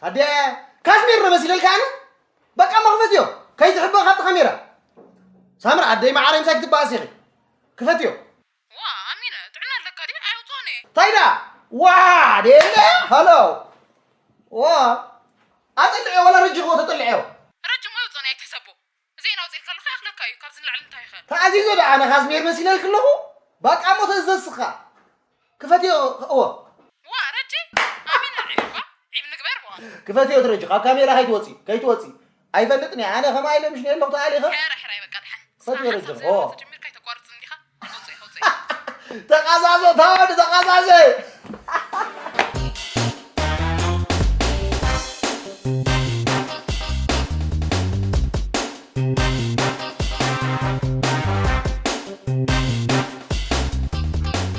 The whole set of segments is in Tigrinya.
ታዲያ ካስሚር ዶ መሲለልካ ኣነ? በቃ መኽፈትዮ። ከይትሕበ ካብቲ ካሜራ። ሳምሪ ኣደይ መዓረይ ምሳይ ክትበኣስ ኢኺ። ክፈትዮ። ዋ ኣሚነ ጥዕና ኣለካ ድዩ? ኣየውፅኦን እየ። እንታይ ደኣ? ዋ ደለ ሃሎ። ዋ ኣጠልዕዮ ዋላ ረጅ ኸ ተጠልዕዮ። ረጅ ሞ የውፅኦን እየ ኣይትሕሰቦ። ዜና ኣውፅእልካ ኣለኹ ይኣኽለካ እዩ። ካብዚ ንላዕሊ እንታይ ኸ? ተኣዚዘ ደኣ ኣነ ካስሚር መሲለልክ ኣለኹ። በቃ እሞ ተእዘዝ ስኻ። ክፈትዮ እወ። ዋ ረጂ ኣሚን ዒብ እኳ ዒብ ንግበር በዋ። ክፈትዮ ትረጂ ካብ ካሜራ ከይትወፂ ከይትወፂ። ኣይፈልጥን እየ ኣነ ከምኣ ኢለ ምሽ ነየለኹ ተኣሊኸ። ሕራይ ሕራይ በቃ ድሓን። ክፈትዮ ረጂ ኦ። ጀሚርካ ኣይተቋርፅን ዲኻ? ውፅእ ውፅእ። ተቓዛዘ ታወዲ ተቓዛዘ።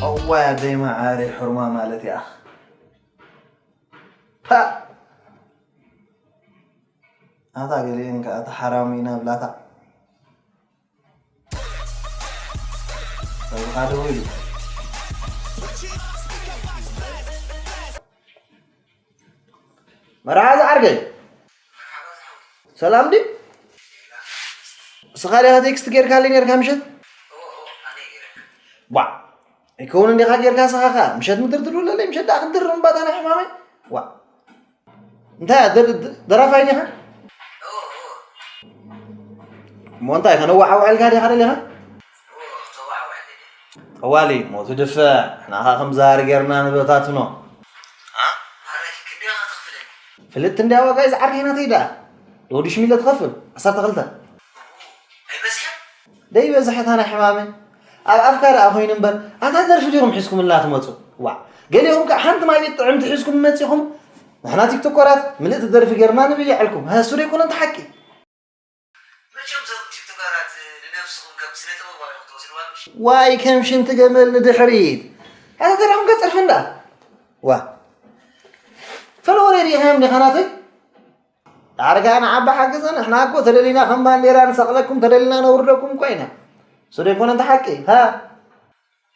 እዋይ ኣደይ መዓረይ ሕርማ ማለት እያ። ፓ! ኣታ ገሊኤን ከኣ ተሓራሙ ኢና ብላታ። በዚ ሓደ ወይ መርሓባ ዝዓርከይ። ሰላም ድዩ? ንስኻ ዲኻ ቴክስት ጌርካለይ ኔርካ ምሸት? ዋ ኣይከውን እንዲኻ ጌርካ ስኻ ኸኣ ምሸት ምድር ትድውለለይ ምሸት ደኣ ክንድርም ባታ ናይ ሕማመይ። ዋ እንታይ እያ? ደር- ደ- ደራፋይ ዲኻ? እሞ እንታይ ከነዋዓውዐልካ ዲኻ ደሊኻ? ጠዋሊ ሞቱ ድፍዕ ንሕና ኸዓ ከም ዛር ጌርና ንበታትኖ። ፍልጥ እንድያ ዋጋ እዩ ዝዓርከይ ናተይ ደኣ። ዶ ሽሚለ ትኸፍል ዓሰርተ ክልተ። ደይበዝሐ እታ ናይ ሕማመይ ኣብ ኣፍካ ደኣ ኮይኑ እምበር ኣታ ደርፊ ዲኹም ሒዝኩምልና ትመፁ። ዋዕ ገሊኹም ከዓ ሓንቲ ማይ ቤት ጥዕምቲ ሒዝኩም መፂኹም። ንሕና ቲክቶከራት ምልእቲ ደርፊ ጌርና ንብይዐልኩም። እሱ ዶ ኣይኮነን እቲ ሓቂ? መቸም እዞም ቲክቶከራት ንነብስኹም ከም ስነ ጥበባዊ ኢኹም ትወስድዋ ምሽ? ዋይ ከም ሽንቲ ገመል ንድሕሪት። ኣታ ተሪኹም ከፀርፊ እንዳ ዋ ፈለወረ ሪኢኻዮም ዲኻ ናተይ? ዳርጋ ንዓባ ሓግዘ ንሕና እኮ ተደሊና ከም ባንዴራ ንሰቕለኩም ተደሊና ነውርደኩም እኮ ኢና። እሱ ዶ ኣይኮነ እንተ ሓቂ ሃ?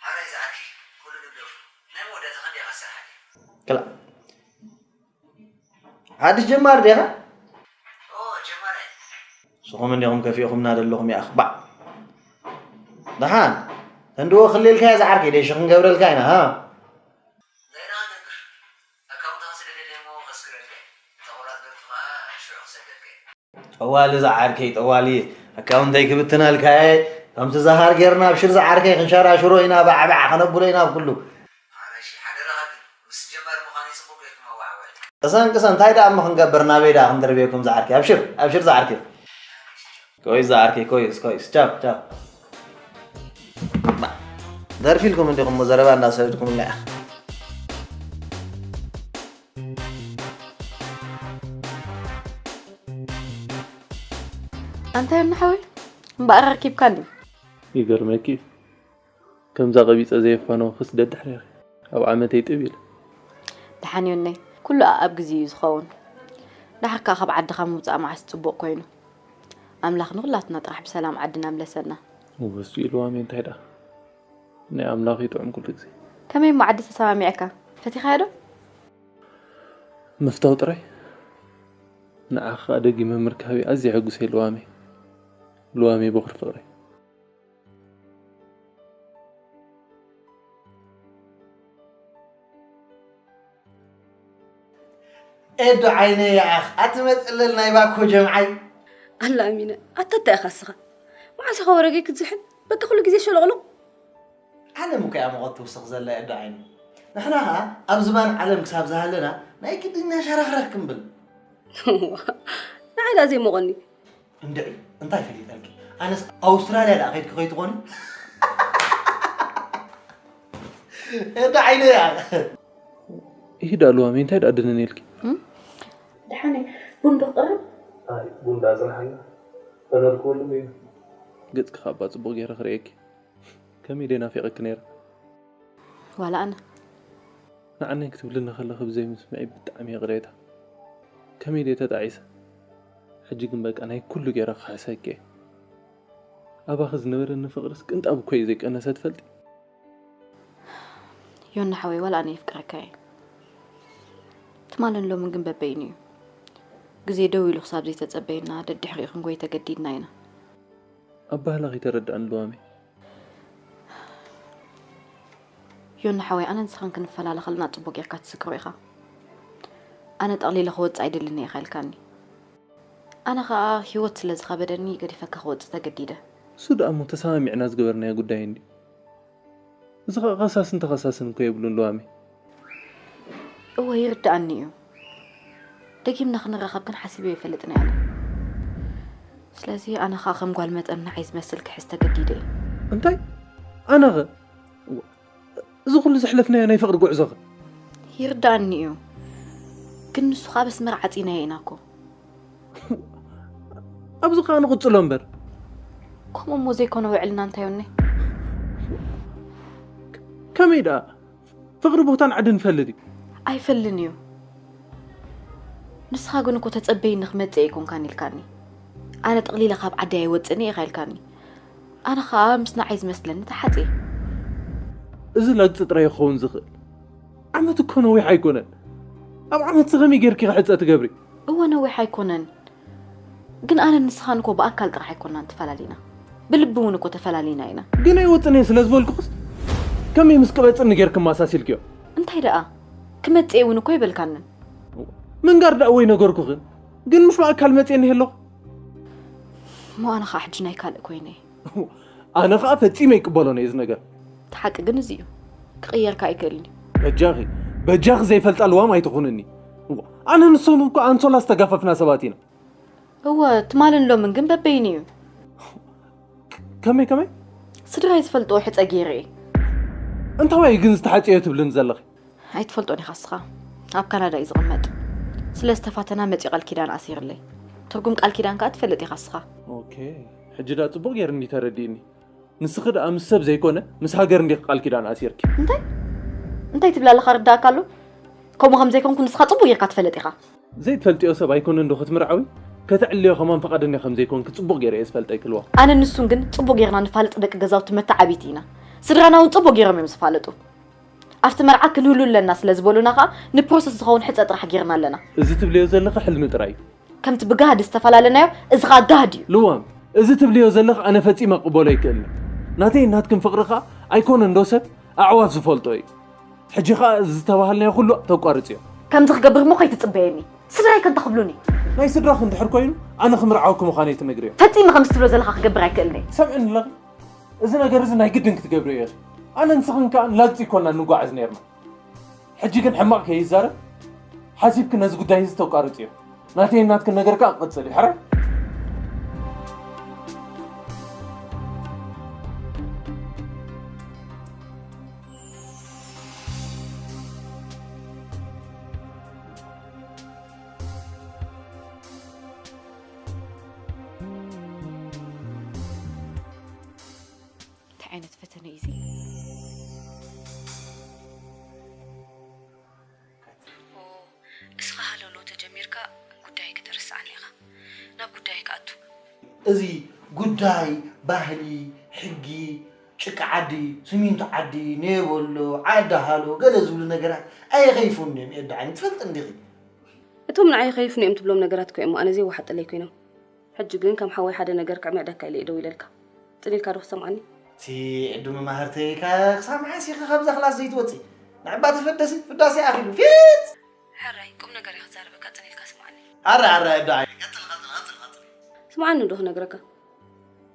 ሓራይ ዝዓርከይ ኩሉ ንብለፉ ናይ መወዳእታ ክንደይ ኢኻ ዝሰርሓለይ? ክላ ሓድሽ ጀማሪ ዲኻ? ኦ ጀማራይ። ንስኹም እንዲኹም ከፊእኹምና ዘለኹም ይኣኽ ባዕ። ደሓን ተንድዎ ክልልካዮ ዝዓርከይ ደሽ ክንገብረልካ ኢና ሃ። እንታይ ደኣ ገብር ኣካውንትኻ ስደደለይ እሞ ከስግረልካ እየ። እታ ቁራፅ ደርፊ ኸዓ ሽዑ ክሰደልካ እየ። ጠዋሊ ዝዓርከይ ጠዋሊ ኣካውንተይ ክብትነልካ እየ። ከምቲ ዝሃር ጌርና ኣብሽር ዝዓርከይ ክንሸራሽሮ ኢና ባዕባዕ ከነብሎ ኢና ኣብ ኩሉ። ሓራይሽ ሓደራኻ ግን ምስ ጀማሪ ምዃነይ ፅቡቅ ጌርኩም ኣዋዓውዕል። ቅሰን ቅሰን እንታይ ደኣ እሞ ክንገብር ናበይ ደኣ ክንድርብየኩም ዝዓርከይ ኣብሽር ኣብሽር ዝዓርከይ። ኮይስ ዝዓርከይ ኮይስ ኮይስ ቻው ቻው። ደርፊ ኢልኩም እንዲኹም እሞ ዘረባ እንዳሰደድኩምልና ኢኻ። ኣንታ ዮና ሓወይ እምበኣር ኣርኪብካኒ። ይገርመኪ እዩ። ከምዛ ቀቢፀ ዘየፋነወክስ ደድሕሬኺ ኣብ ዓመተይ ጥብ ኢለ። ደሓን ዮነይ ኩሉ ኣብ ግዜ እዩ ዝኸውን። ደሓር ከዓ ካብ ዓድኻ ምውፃእ መዓስ ፅቡቕ ኮይኑ። ኣምላኽ ንኹላትና ጥራሕ ብሰላም ዓድና ምለሰና። እወ እሱ ኢልዋም እዩ እንታይ ደኣ ናይ ኣምላኽ እዩ ጥዑም ኩሉ ግዜ። ከመይ እሞ ዓዲ ተሰማሚዕካ ፈቲኻዮ ዶ? ምፍታው ጥራይ ንዓኻ ደጊመ ምርካበይ ኣዝየ ሕጉስ እየ ልዋመይ። ልዋመይ ቦኽሪ ፍቕረይ። ኤዶ ዓይነይ ይኣኽ ኣቲ መጥለል ናይ ባኮ ጀምዓይ። ኣላ ኣሚነ ኣታ እንታይ ኢኻ እስኻ? መዓስ ኢኻ ወረገይ ክትዝሕል? በቃ ኩሉ ግዜ ሸሎቕሎቕ። ዓለም እኮ እያ ሙቐት ትውስኽ ዘላ ኤዶ ዓይነይ። ንሕና ኸኣ ኣብ ዝባን ዓለም ክሳብ ዝሃለና ናይ ግድን ኢና ሸረኽረኽ ክንብል። ንዓይ ደኣ ዘይሞቐኒ። እንድዒ እንታይ ፈሊጠልኪ? ኣነስ ኣውስትራልያ ደኣ ከይድኪ ከይትኾኒ? እንዳ ዓይነ እያ። ይሂድ ኣለዋ ሜ እንታይ ደኣ ድንን ኢልኪ? ደሓን እየ። ቡን ዶ ክቕርብ? ኣይ ቡን ደኣ ጽንሓልና። ፈነርክበሉ እዩ። ገጽኪ ካብ ጽቡቕ ገይረ ክርእየኪ። ከመይ ደይ ናፊቐኪ ነይረ። ዋላ ኣነ። ንዓነይ ክትብልኒ ከለኺ ብዘይምስምዐይ ብጣዕሚ ይቕሬታ። ከመይ ድየ ተጣዒሰ? ሕጂ ግን በቃ ናይ ኩሉ ገይረ ክኽሕሰኪ እየ። ኣባኺ ዝነበረኒ ፍቕርስ ቅንጣብ እኮ እዩ ዘይቀነሰ ትፈልጢ? ዮና ሓወይ ዋላ ኣነ የፍቅረካ እየ። ትማልን ሎምን ግን በበይኑ እዩ። ግዜ ደው ኢሉ ክሳብ ዘይተጸበየና ደድሕሪኡ ክንጎይ ተገዲድና ኢና። ኣባህላ ከይተረድኣኒ ልዋመይ። ዮኒ ሓወይ፣ ኣነ ንስኻን ክንፈላለ ከለና ጽቡቕ ጌርካ ትዝክሮ ኢኻ። ኣነ ጠቕሊለ ክወጽእ ኣይደልን እየ ኢኻ ኢልካኒ። ኣነ ኸኣ ህይወት ስለ ዝኸበደኒ ገዲፈካ ክወጽእ ተገዲደ። እሱ ደኣ እሞ ተሰማሚዕና ዝገበርናዮ ጉዳይ እንድዩ። እዚ ኸኣ ኸሳስን ተኸሳስን እኮ የብሉን ልዋመይ። እወ፣ ይርድኣኒ እዩ። ደጊምና ክንራኸብ ግን ሓሲበዮ ኣይፈልጥን እየ ኣነ። ስለዚ ኣነ ኸኣ ከም ጓል መጠን ንዓይ ዝመስል ክሕዝ ተገዲደ እየ። እንታይ? ኣነኸ? እዋ፣ እዚ ኹሉ ዘሕለፍናዮ ናይ ፍቕሪ ጉዕዞኸ? ይርድኣኒ እዩ። ግን ንሱ ኸኣ ኣብ ኣስመራ ዓጺናዮ ኢና እኮ። ኣብዚ ኸኣ ንቕጽሎ እምበር። ከምኡ እሞ ዘይኮነ ውዕልና እንታይ ዮኒ? ከመይ ደኣ? ፍቕሪ ቦታን ዓድን ይፈሊ ድዩ? ኣይፈልን እዩ። ንስኻ ግን እኮ ተጸበይኒ ክመጽእ ኣይኮንካን ኢልካኒ። ኣነ ጠቕሊለ ካብ ዓደይ ኣይወጽእን እየ ኢኻ ኢልካኒ። ኣነ ኸኣ ምስ ንዓይ ዝመስለኒ ተሓጽየ። እዚ ላግጺ ጥራይ ክኸውን ዝኽእል። ዓመት እኮ ነዊሕ ኣይኮነን። ኣብ ዓመት ከመይ ጌርኪ ክሕጸ ትገብሪ? እወ፣ ነዊሕ ኣይኮነን። ግን ኣነን ንስኻን እኮ ብኣካል ጥራሕ ኣይኮናን ተፈላሊና። ብልቢ እውን እኮ ተፈላሊና ኢና። ግን ኣይወጽእን እየ ስለ ዝበልኩኽስ ከመይ ምስ ቅበጽኒ ጌርኪ ኣመሳሲልክዮ? እንታይ ደኣ? ክመጽእ እውን እኮ ኣይበልካንን። ምንጋር ደኣ ወይ ነገርኩኽን። ግን ምሽ ብኣካል መጽየ እኒሀ ኣለኹ። እሞ ኣነ ኸኣ ሕጂ ናይ ካልእ ኮይነ እየ። ኣነ ኸኣ ፈጺመ ኣይቅበሎን እየ እዚ ነገር። እቲ ሓቂ ግን እዚ እዩ። ክቕየር ከኣ ኣይክእልን እዩ። በጃኺ፣ በጃኺ ዘይፈልጣ ልዋም ኣይትኹንኒ። እዋ፣ ኣነ ንሶም እኮ ኣንሶላ ዝተጋፈፍና ሰባት ኢና። እወ፣ ትማልን ሎምን ግን በበይኑ እዩ። ከመይ፣ ከመይ? ስድራይ ዝፈልጥዎ ሕጸ ገይረ እየ። እንታዋይ ግን ዝተሓጽዮ ትብልን ዘለኺ? ኣይትፈልጦን ኢኻ እስኻ። ኣብ ካናዳ እዩ ዝቕመጥ። ስለ ዝተፋተና መጺኡ ቃል ኪዳን ኣሲርለይ። ትርጉም ቃል ኪዳን ከኣ ትፈልጥ ኢኻ እስኻ። ኦኬ። ሕጂ ደኣ ጽቡቕ ገይሩ እንዲ ተረዲእኒ። ንስኺ ደኣ ምስ ሰብ ዘይኮነ ምስ ሃገር እንዲኺ ቃል ኪዳን ኣሲርኪ። እንታይ? እንታይ ትብል ኣለኻ ርዳእካ ኣሎ? ከምኡ ከም ዘይኮንኩ ንስኻ ጽቡቕ ጌርካ ትፈልጥ ኢኻ። ዘይትፈልጥዮ ሰብ ኣይኮነን ዶ ክትምርዓዊ? ከተዕልዮ ከማን ፍቓደኛ ከም ዘይኮንኪ ጽቡቕ ገይረ እየ ዝፈልጠኪ ልዋ። ኣነን ንሱን ግን ጽቡቕ ጌርና ንፋለጥ ደቂ ገዛውቲ መተዓብይቲ ኢና። ስድራና እውን ጽቡቕ ገይሮም እዮም ዝፋለጡ። ኣብቲ መርዓ ክንህሉ ኣለና ስለ ዝበሉና ኸኣ ንፕሮሰስ ዝኸውን ሕጸ ጥራሕ ጌርና ኣለና። እዚ ትብልዮ ዘለኺ ሕልሚ ጥራይ እዩ። ከምቲ ብጋህዲ ዝተፈላለናዮ፣ እዚ ኸኣ ጋህዲ እዩ። ልዋም፣ እዚ ትብልዮ ዘለኺ ኣነ ፈጺመ ክቕበሎ ኣይክእልን። ናተይን ናትክን ፍቕሪ ኸኣ ኣይኮነን ዶ ሰብ ኣዕዋፍ ዝፈልጦ እዩ። ሕጂ ኸኣ እዚ ዝተባሃልናዮ ኩሉ ተቋርጽዮ። ከምዚ ክገብር እሞ ከይትጽበየኒ። ስድራይ ከ እንታይ ክብሉኒ? ናይ ስድራኺ እንድሕር ኮይኑ ኣነ ክምርዓወኪ ምዃነይ ትነግርዮ። ፈጺመ ከምዚ ትብሎ ዘለኻ ክገብር ኣይክእልን እየ። ሰምዕኒ ኣለኺ? እዚ ነገር እዚ ናይ ግድን ክትገብርዮ ኢኺ። ኣነ ንስኽን ከኣ ንላግጺ ኮና ንጓዓዝ ነይርና። ሕጂ ግን ሕማቕ ከይዛረብ ሓሲብኪ ነዚ ጉዳይ እዚ ተቋርጽዮ። ናተይን ናትክን ነገር ከኣ ክቕጽል እዩ። ሕራይ? እንታይ ዓይነት ፈተነ እዩ እዚ? ኦ፣ እስኻ ሃለውለው ተጀሚርካ ጉዳይ ከተረስዓኒ ኢኻ። ናብ ጉዳይ ክኣቱ። እዚ ጉዳይ፣ ባህሊ፣ ሕጊ፣ ጭቃ ዓዲ፣ ስሚንቶ ዓዲ፣ ኔበሎ፣ ዓዲ ሃሎ፣ ገለ ዝብሉ ነገራት ኣየኸይፉን እዮም። ኤዳ ዓይኒ ትፈልጥ እንዲኺ? እቶም ንዓይ ይኸይፉኒ እዮም ትብሎም ነገራት እኮ እዮም ኣነ ዘይወሓጠለይ ኮይኖም። ሕጂ ግን ከም ሓወይ ሓደ ነገር ክዕምዕደካ ኢለ እየ ደው ኢለልካ። ጽን ኢልካ ዶ ክትሰምዓኒ? እቲ ዕዱ መማህርተይ ከ ክሳብ መዓስ ኢኺ ካብዛ ክላስ ዘይትወጺ? ንዕባ ተፈደሲ፣ ፍዳሴ ኣኺሉ። ፊት! ሕራይ፣ ቁም ነገር እየ ክዛረበካ፣ ጽን ኢልካ ስምዓኒ። ኣረ፣ ኣረ፣ ዕዱ ዓይኒ፣ ቀጽል፣ ቀጽል፣ ቀጽል፣ ቀጽል። ስምዓኒ እንዶ ክነግረካ።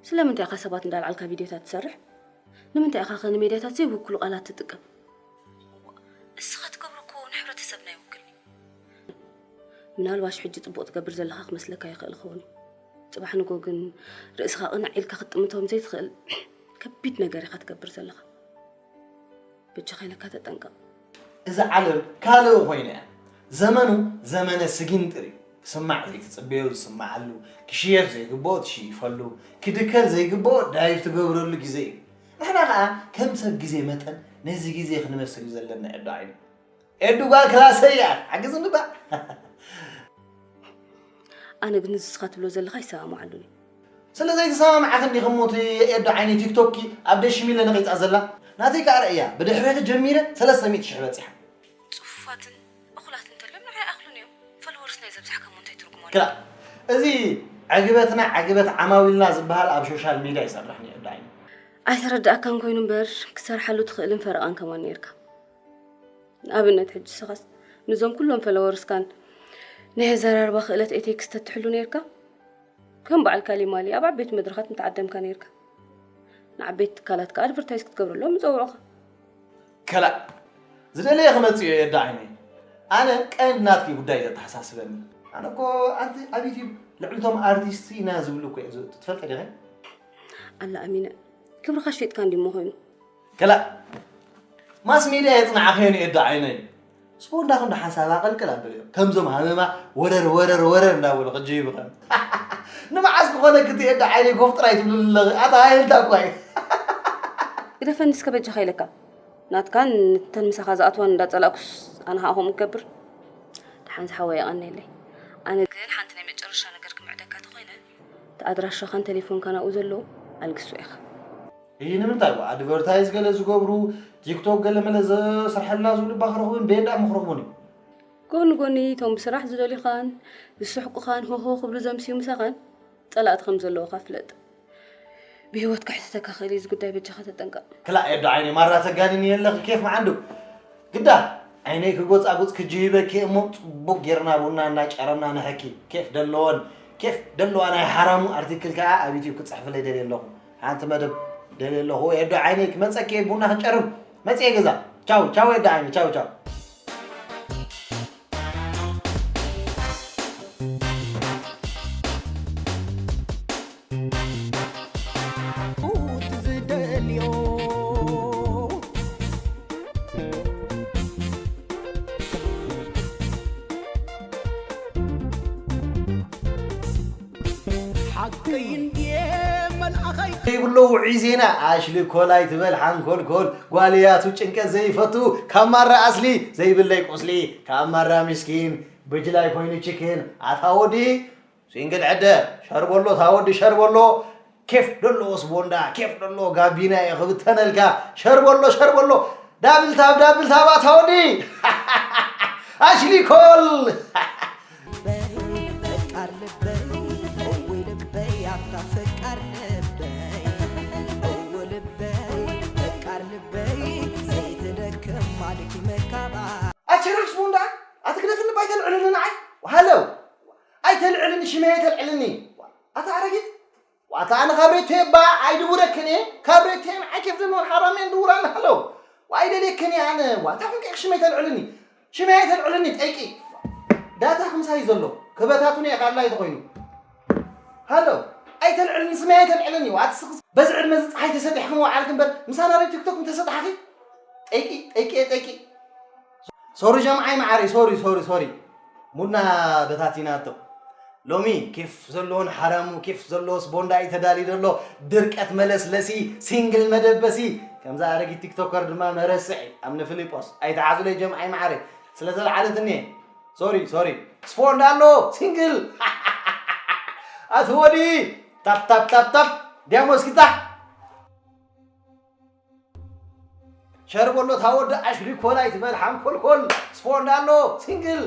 ስለምንታይ ኢኻ ሰባት እንዳልዓልካ ቪድዮታት ትሰርሕ? ንምንታይ ኢኻ ከ ንሜድያታት ዘይውክሉ ቃላት ትጥቀም? እስኻ ትገብሮ እኮ ንሕብረተሰብና ይውክል እዩ። ምናልባሽ ሕጂ ጽቡቕ ትገብር ዘለኻ ክመስለካ ይኽእል ይኸውን እዩ። ጽባሕ ንጎ ግን ርእስኻ ቅንዕ ኢልካ ክትጥምቶም ዘይትኽእል ከቢድ ነገር ኢኻ ትገብር ዘለኻ። በጃኻ ኢለካ ተጠንቀቕ። እዛ ዓለም ካልእ ኮይና እያ። ዘመኑ ዘመነ ስጊንጥር እዩ። ክስማዕ ዘይትጽበዮ ዝስማዓሉ፣ ክሽየፍ ዘይግብኦ ትሽይፈሉ፣ ክድከር ዘይግብኦ ዳይቭ ትገብረሉ ግዜ እዩ። ንሕና ኸኣ ከም ሰብ ግዜ መጠን ነዚ ግዜ ክንመስል እዩ ዘለና። ኤዱ ዓይኒ፣ ኤዱ ጓል ክላሰይ እያ። ሓግዝኒ እባ። ኣነ ግን ንስኻ ትብሎ ዘለኻ ይሰማማዓሉን እዩ። ስለ ዘይተሰማማዕክን ዲኺ እሞ እቲ ኤዱ ዓይኒ ቲክቶክኪ ኣብ ደሽ ሚልዮን ነቒጻ ዘላ? ናተይ ከኣ ርእያ፣ ብድሕሬኺ ጀሚረ ሰለስተ ሚእቲ ሽሕ በጺሓ። ጽፉፋትን እኹላትን እንተልዮም ንዓይ ኣይኣኽሉን እዮም። ፎሎወርስ ናይ ዘብዛሕካ እሞ እንታይ ትርጉም ክላ እዚ ዕግበትና ዕግበት ዓማዊልና ዝበሃል ኣብ ሶሻል ሚድያ ይሰርሕ ነይሩ ዳይ። ኣይተረዳእካን ኮይኑ እምበር ክትሰርሓሉ ትኽእልን ፈረቓን ከማን ነይርካ። ንኣብነት ሕጂ ንስኻስ ንዞም ኩሎም ፈለወርስካን ናይ ኣዘራርባ ክእለት ኤቴክስ ተትሕሉ ነይርካ። ከም በዓል ካሊማሊ ኣብ ዓበይቲ መድረኻት ምተዓደምካ ነይርካ። ንዓበይቲ ትካላት ከኣ ኣድቨርታይዝ ክትገብረሎም ምጸውዑኻ። ከላእ ዝደለየ ክመጽእ እየ የዳ ዓይነይ። ኣነ ቀንዲ ናትኪ ጉዳይ ዘተሓሳስበኒ። ኣነ እኮ ኣንቲ ኣብ ዩቲዩብ ልዕሊ ቶም ኣርቲስት ኢና ዝብሉ እኮ እየ ዝእቱ ትፈልጢ ዲኺ? ኣላ ኣሚነ ክብርኻ ሸይጥካ እንዲሞ ኮይኑ። ከላእ ማስ ሚድያ የጽናዕኸዮ ንኤዳ ዓይነይ። ስፖንዳ ክንዶ ሓንሳብ ኣቐልቅል ኣበልዮ ከምዞም ሃመማ ወረር ወረር ወረር እንዳበሉ ክጅይቡ ከም ንመዓስ ክኾነ ክቲ ኤዳ ዓይነይ ኮፍ ጥራይ ትብሉ ኣለኺ ኣታ ሃይልታ እኳ እዩ ግደፈኒ እስከ በጃኻ ኢለካ። ናትካን ንተን ምሳኻ ዝኣትዋን እንዳጸላእኩስ ኣነ ኸኣ ከምኡ ክገብር። ደሓን ዝሓወይ የቐንየለይ። ኣነ ግን ሓንቲ ናይ መጨረሻ ነገር ክምዕደካ ተኾይነ እቲ ኣድራሻኻን ተሌፎንካን ኣብኡ ዘሎ ኣልግሶ ኢኻ። ይህ ንምንታይ ዋ ኣድቨርታይዝ ገለ ዝገብሩ ቲክቶክ ገለ መለ ዘስርሐልና ዝብሉ እባ ክረኽቡን ቤንዳ ምክረኽቡን እዩ ጎኒ ጎኒ እቶም ብስራሕ ዝደልዩኻን ዝስሕቁኻን ሆሆ ክብሉ ዘምስዩ ምሳኻን ጸላእቲ ከም ዘለዉኻ ፍለጥ። ብህይወት ከሕትተካ ክእል እዩ እዚ ጉዳይ በጃኻ ተጠንቀቕ። ክላእ የዶ ዓይነይ ማራ ተጋንኒ የለኺ ኬፍ መዓንዱ ግዳ ዓይነይ ክጎጻጉጽ ክጅሂበኪ እሞ ጽቡቅ ጌርና ቡና እናጨረና ንሐኪ ኬፍ ደለዎን ኬፍ ደለዋ ናይ ሓራሙ ኣርቲክል ከኣ ኣብ ዩቲብ ክጽሕፍለይ ደልየ ኣለኹ ሓንቲ መደብ ደልየ ኣለኹ የዶ ዓይነይ ክመጸኪ እየ ቡና ክንጨርም መጽየ ገዛ ቻው ቻው የዶ ዓይነይ ቻው ቻው ሓቀይ እንድየ መልኣኸይ ዘይብሎ ውዑይ ዜና ኣሽሊ ኮል ኣይትበል ሓንኮልኮል ጓልያቱ ጭንቀት ዘይፈቱ ካብ ማራ ኣስሊ ዘይብለይ ቁስሊ ካብ ማራ ሚስኪን ብጅላይ ኮይኑ ችክን ኣታ ወዲ ሲንግል ዕደ ሸርበሎ ታወዲ ሸርበሎ ኬፍ ደሎ ወስቦንዳ ኬፍ ደሎ ጋቢና እየ ክብተነልካ ሸርበሎ ሸርበሎ ዳብል ታብ ዳብል ታብ ኣታ ወዲ ኣሽሊ ኮል ፈቃር ልበይ እዊ ልበይ ኣታ ፈቃር ልበይ እዊ ልበይ ፈቃር ልበይ ዘይትደክም ማልኪ መካባ ኣቸረልስ ቦንዳ ኣትግደፍኒ ባይተልዕልኒ ንዓይ ሃለው ኣይተልዕልኒ ሽመይ ኣይተልዕልኒ ኣታ ኣረጊት ዋታ ኣነ ካብ ሬቴ እባ ኣይድውረክን እየ ካብ ሬቴ ንዓይ ኬፍ ደንወን ሓራም እየን ድውራን ሃለው ዋይደልየክን እየ ኣነ ዋታ ኩንቀ ሽመይ ተልዕልኒ ሽመይ ኣይተልዕልኒ ጠይቂ ዳታ ክምሳይ ዘሎ ክበታቱን እየ ካላይ ተኮይኑ ሃሎ ኣይተልዕልኒ ስመይ ኣይተልዕልኒ ዋትስክስ በዚ ዕድመ እዚ ፀሓይ ተሰጢሕክን ወዓልክ እምበር ምሳና ሬ ቲክቶክ ምተሰጥሓኺ ጠይቂ ጠይቂ ጠይቂ ሶሪ ጀምዓይ መዓረይ ሶሪ ሶሪ ሶሪ ሙድና በታቲናቶ ሎሚ ኬፍ ዘለዎን ሓራሙ ኬፍ ዘለዎስ ቦንዳ እዩ ተዳልዩ ዘሎ ድርቀት መለስለሲ ሲንግል መደበሲ ከምዛ ኣረጊት ቲክቶከር ድማ መረስዒ ኣምኒ ፊሊጶስ ኣይተዓዙለይ ጀምዓይ መዓረይ ስለ ዘለዓለት እኒየ ሶሪ ሶሪ ስፖንዳ ኣሎ ሲንግል ኣቲ ወዲ ታፕ ታፕ ታፕ ታፕ ዲያሞስ ኪታ ሸርበሎ ታወዲ ኣሽሪ ኮላይ ትበል ሓንኮልኮል ስፖንዳ ኣሎ ሲንግል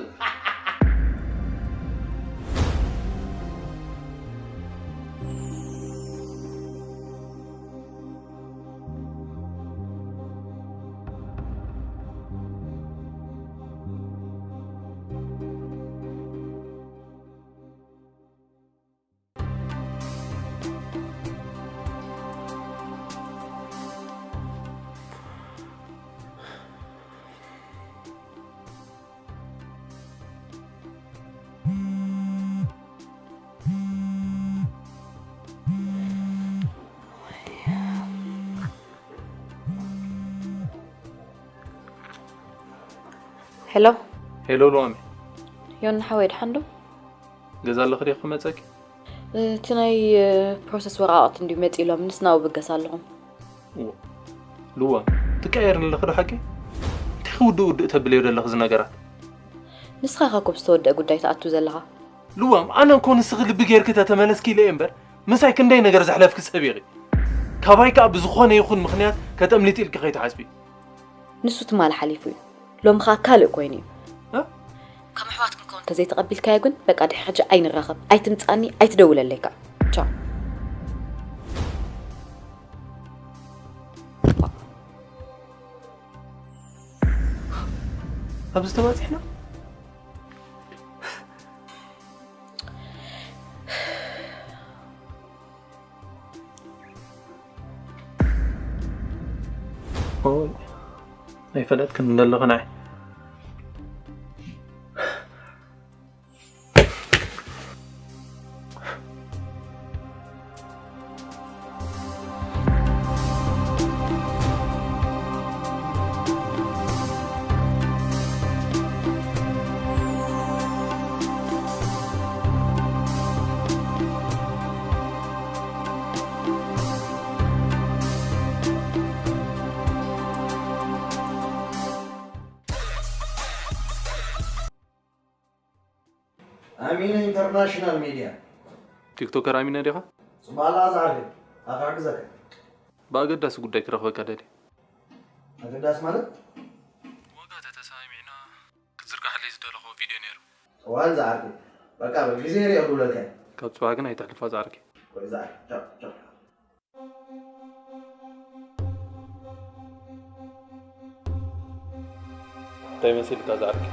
ሄሎ ሄሎ ሉዋሜ ዮኒ ሓወይ ድሓን ዶ ገዛ ኣለኺ ዲኺ ክመፀኪ እቲ ናይ ፕሮሰስ ወረቓቕቲ እንድዩ መፂእሎም ንስ ናብኡ ብገስ ኣለኹ ሉዋም ትቀየር ኣለኺ ዶ ሓቂ እንታይ ውድእ ውድእ ተብልዮ ዘለኺ እዚ ነገራት ንስኻ ኢኻ ኮብ ዝተወደአ ጉዳይ ትኣቱ ዘለኻ ልዋም ኣነ እኮ ንስኺ ልቢ ጌርኪ ተተመለስኪ ኢለ እየ እምበር ምሳይ ክንደይ ነገር ዘሕለፍኪ ሰብ ኢኺ ካባይ ከኣ ብዝኾነ ይኹን ምኽንያት ከተምልጢ ኢልኪ ከይትሓስቢ ንሱ ትማሊ ሓሊፉ እዩ ሎሚ ኸኣ ካልእ ኮይኑ እዩ ከም ኣሕዋት ክንከውን እንተዘይተቐቢልካዮ ግን በቃ ድሕሪ ሕጂ ኣይንራኸብ። ኣይትምጻኒ፣ ኣይትደውለለይ ከዓ። ቻው። ኣብዚ ተባጺሕና? ኦይ፣ ኣይፈለጥክን እንደለኹ ንዓይ። ኣሚነ ኢንተርናሽናል ሚድያ። ቲክቶከር ኣሚነ ዲኻ? ጽባላ ዝዓርግ ኣካዕግዘካ። ብኣገዳሲ ጉዳይ ክረኽበካ ደልየ። ኣገዳሲ ማለት? ዋጋ ተተሰማሚዕና ክትዝርጋሓለይ ዝደለኹ ቪድዮ ነይሩ። እዋን ዝዓርግ በቃ ብግዜ ሪኦ ክብለካ። ካብ ጽባሕ ግን ኣይተሕልፋ ዝዓርግ። ወይ ዝዓርግ ቻው ቻው። እንታይ መሲልካ ዝዓርኪ?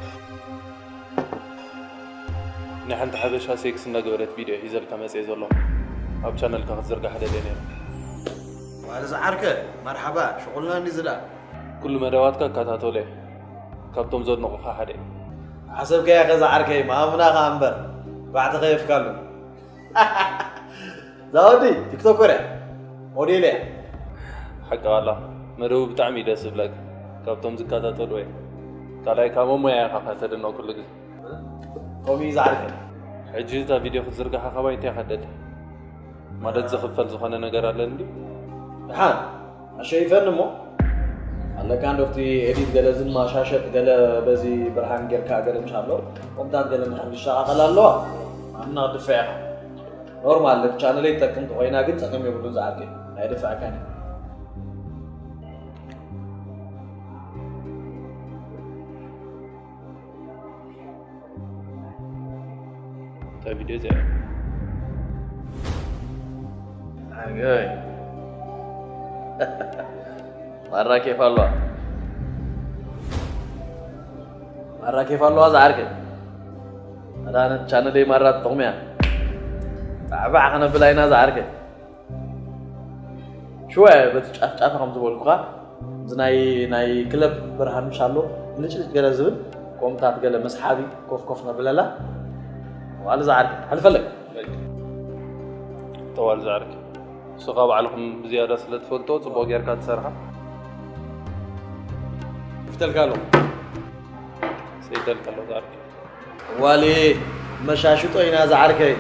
ናይ ሓንቲ ሓበሻ ሴክስ እንዳገበረት ቪድዮ ሒዘልካ መጽየ ዘለኹ። ኣብ ቻነልካ ክትዝርጋሕ ደልየ ነይረ። ዋል ዝዓርከ፣ መርሓባ፣ ሽቑልና እንዲ ዝዳ። ኩሉ መደባትካ እከታተሎ እየ። ካብቶም ዘድንቑኻ ሓደ እየ። ሓሰብካያ ከ ዝዓርከይ፣ ማሙና ኸኣ እምበር፣ ባዕቲ ኸየፍካሉ። ዛወዲ ቲክቶከር እያ፣ ሞዴል እያ። ሓቂ ዋላ መደቡ ብጣዕሚ እዩ ደስ ዝብለካ። ካብቶም ዝከታተሉ እየ። ካልኣይ ካብ ሞያ ኢኻ ከተድንቕ ኩሉ ግዜ። ከምኡ እዩ ዝዓርከ። ሕጂ እታ ቪድዮ ክትዝርግሓ ካባይ እንታይ ከደድ? ማለት ዝኽፈል ዝኾነ ነገር ኣለኒ ድዩ? ደሓን ኣሸይፈኒ እሞ ኣለካ እንዶ እቲ ኤዲት ገለ ዝማሻሸጥ ገለ በዚ ብርሃን ጌርካ ገለ ምሽ ኣሎ ከምታት ገለ ምሽ ዝሸቓቐል ኣለዋ ኣምና ክድፈ ኢኻ። ኖርማል እቲ ቻነለይ ትጠቅም ተኾይና ግን ጸገም የብሉን ዝኣርገ ኣይድፍዐካን እዩ። እታ ቪድዮ እዚኣ ኣገይ ማራ ኬፍ ኣለዋ። ማራ ኬፍ ኣለዋ ዝዓርከ። ኣዳነት ቻነለይ ማራ ትጠቕሙ እያ። ባዕባዕ ከነብላ ኢና ዝዓርከ። ሽወ በቲ ጫፍ ጫፍ ከም ዝበልኩኻ፣ እዚ ናይ፣ ናይ ክለብ ብርሃን ምሽ ኣሎ፣ ብልጭልጭ ገለ ዝብል፣ ኮምታት ገለ መስሓቢ ኮፍ ኮፍ ነብለላ። ዋል ዝዓርከ፣ ሕልፈለይ። ጠዋል ዝዓርከ። ንስኻ ባዕልኹም ብዝያዳ ስለ ትፈልጦ፣ ጽቡቕ ጌርካ ትሰርሓ። ይፍተልካ ኣሎ። ሰይተልካ ኣሎ ዝዓርከ። ዋሊ መሻሽጦ ኢና ዝዓርከይ።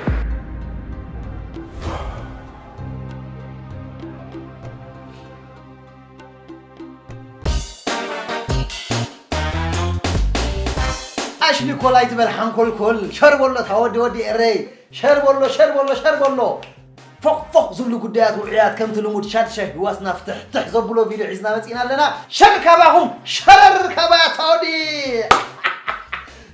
ኣሽሊ ኮል ኣይትበል ሓንኮልኮል። ሸር በሎ እታ ወዲ ወዲ ኤረይ። ሸር በሎ፣ ሸር በሎ፣ ሸር በሎ። ፎቕ ፎቕ ዝብሉ ጉዳያት ውዑያት ከምቲ ልሙድ ሻድሻይ ህዋስና ፍትሕትሕ ዘብሎ ቪድዮ ሒዝና መጺእና ኣለና። ሸር ካባኹም፣ ሸረር ካባያ ታወዲ።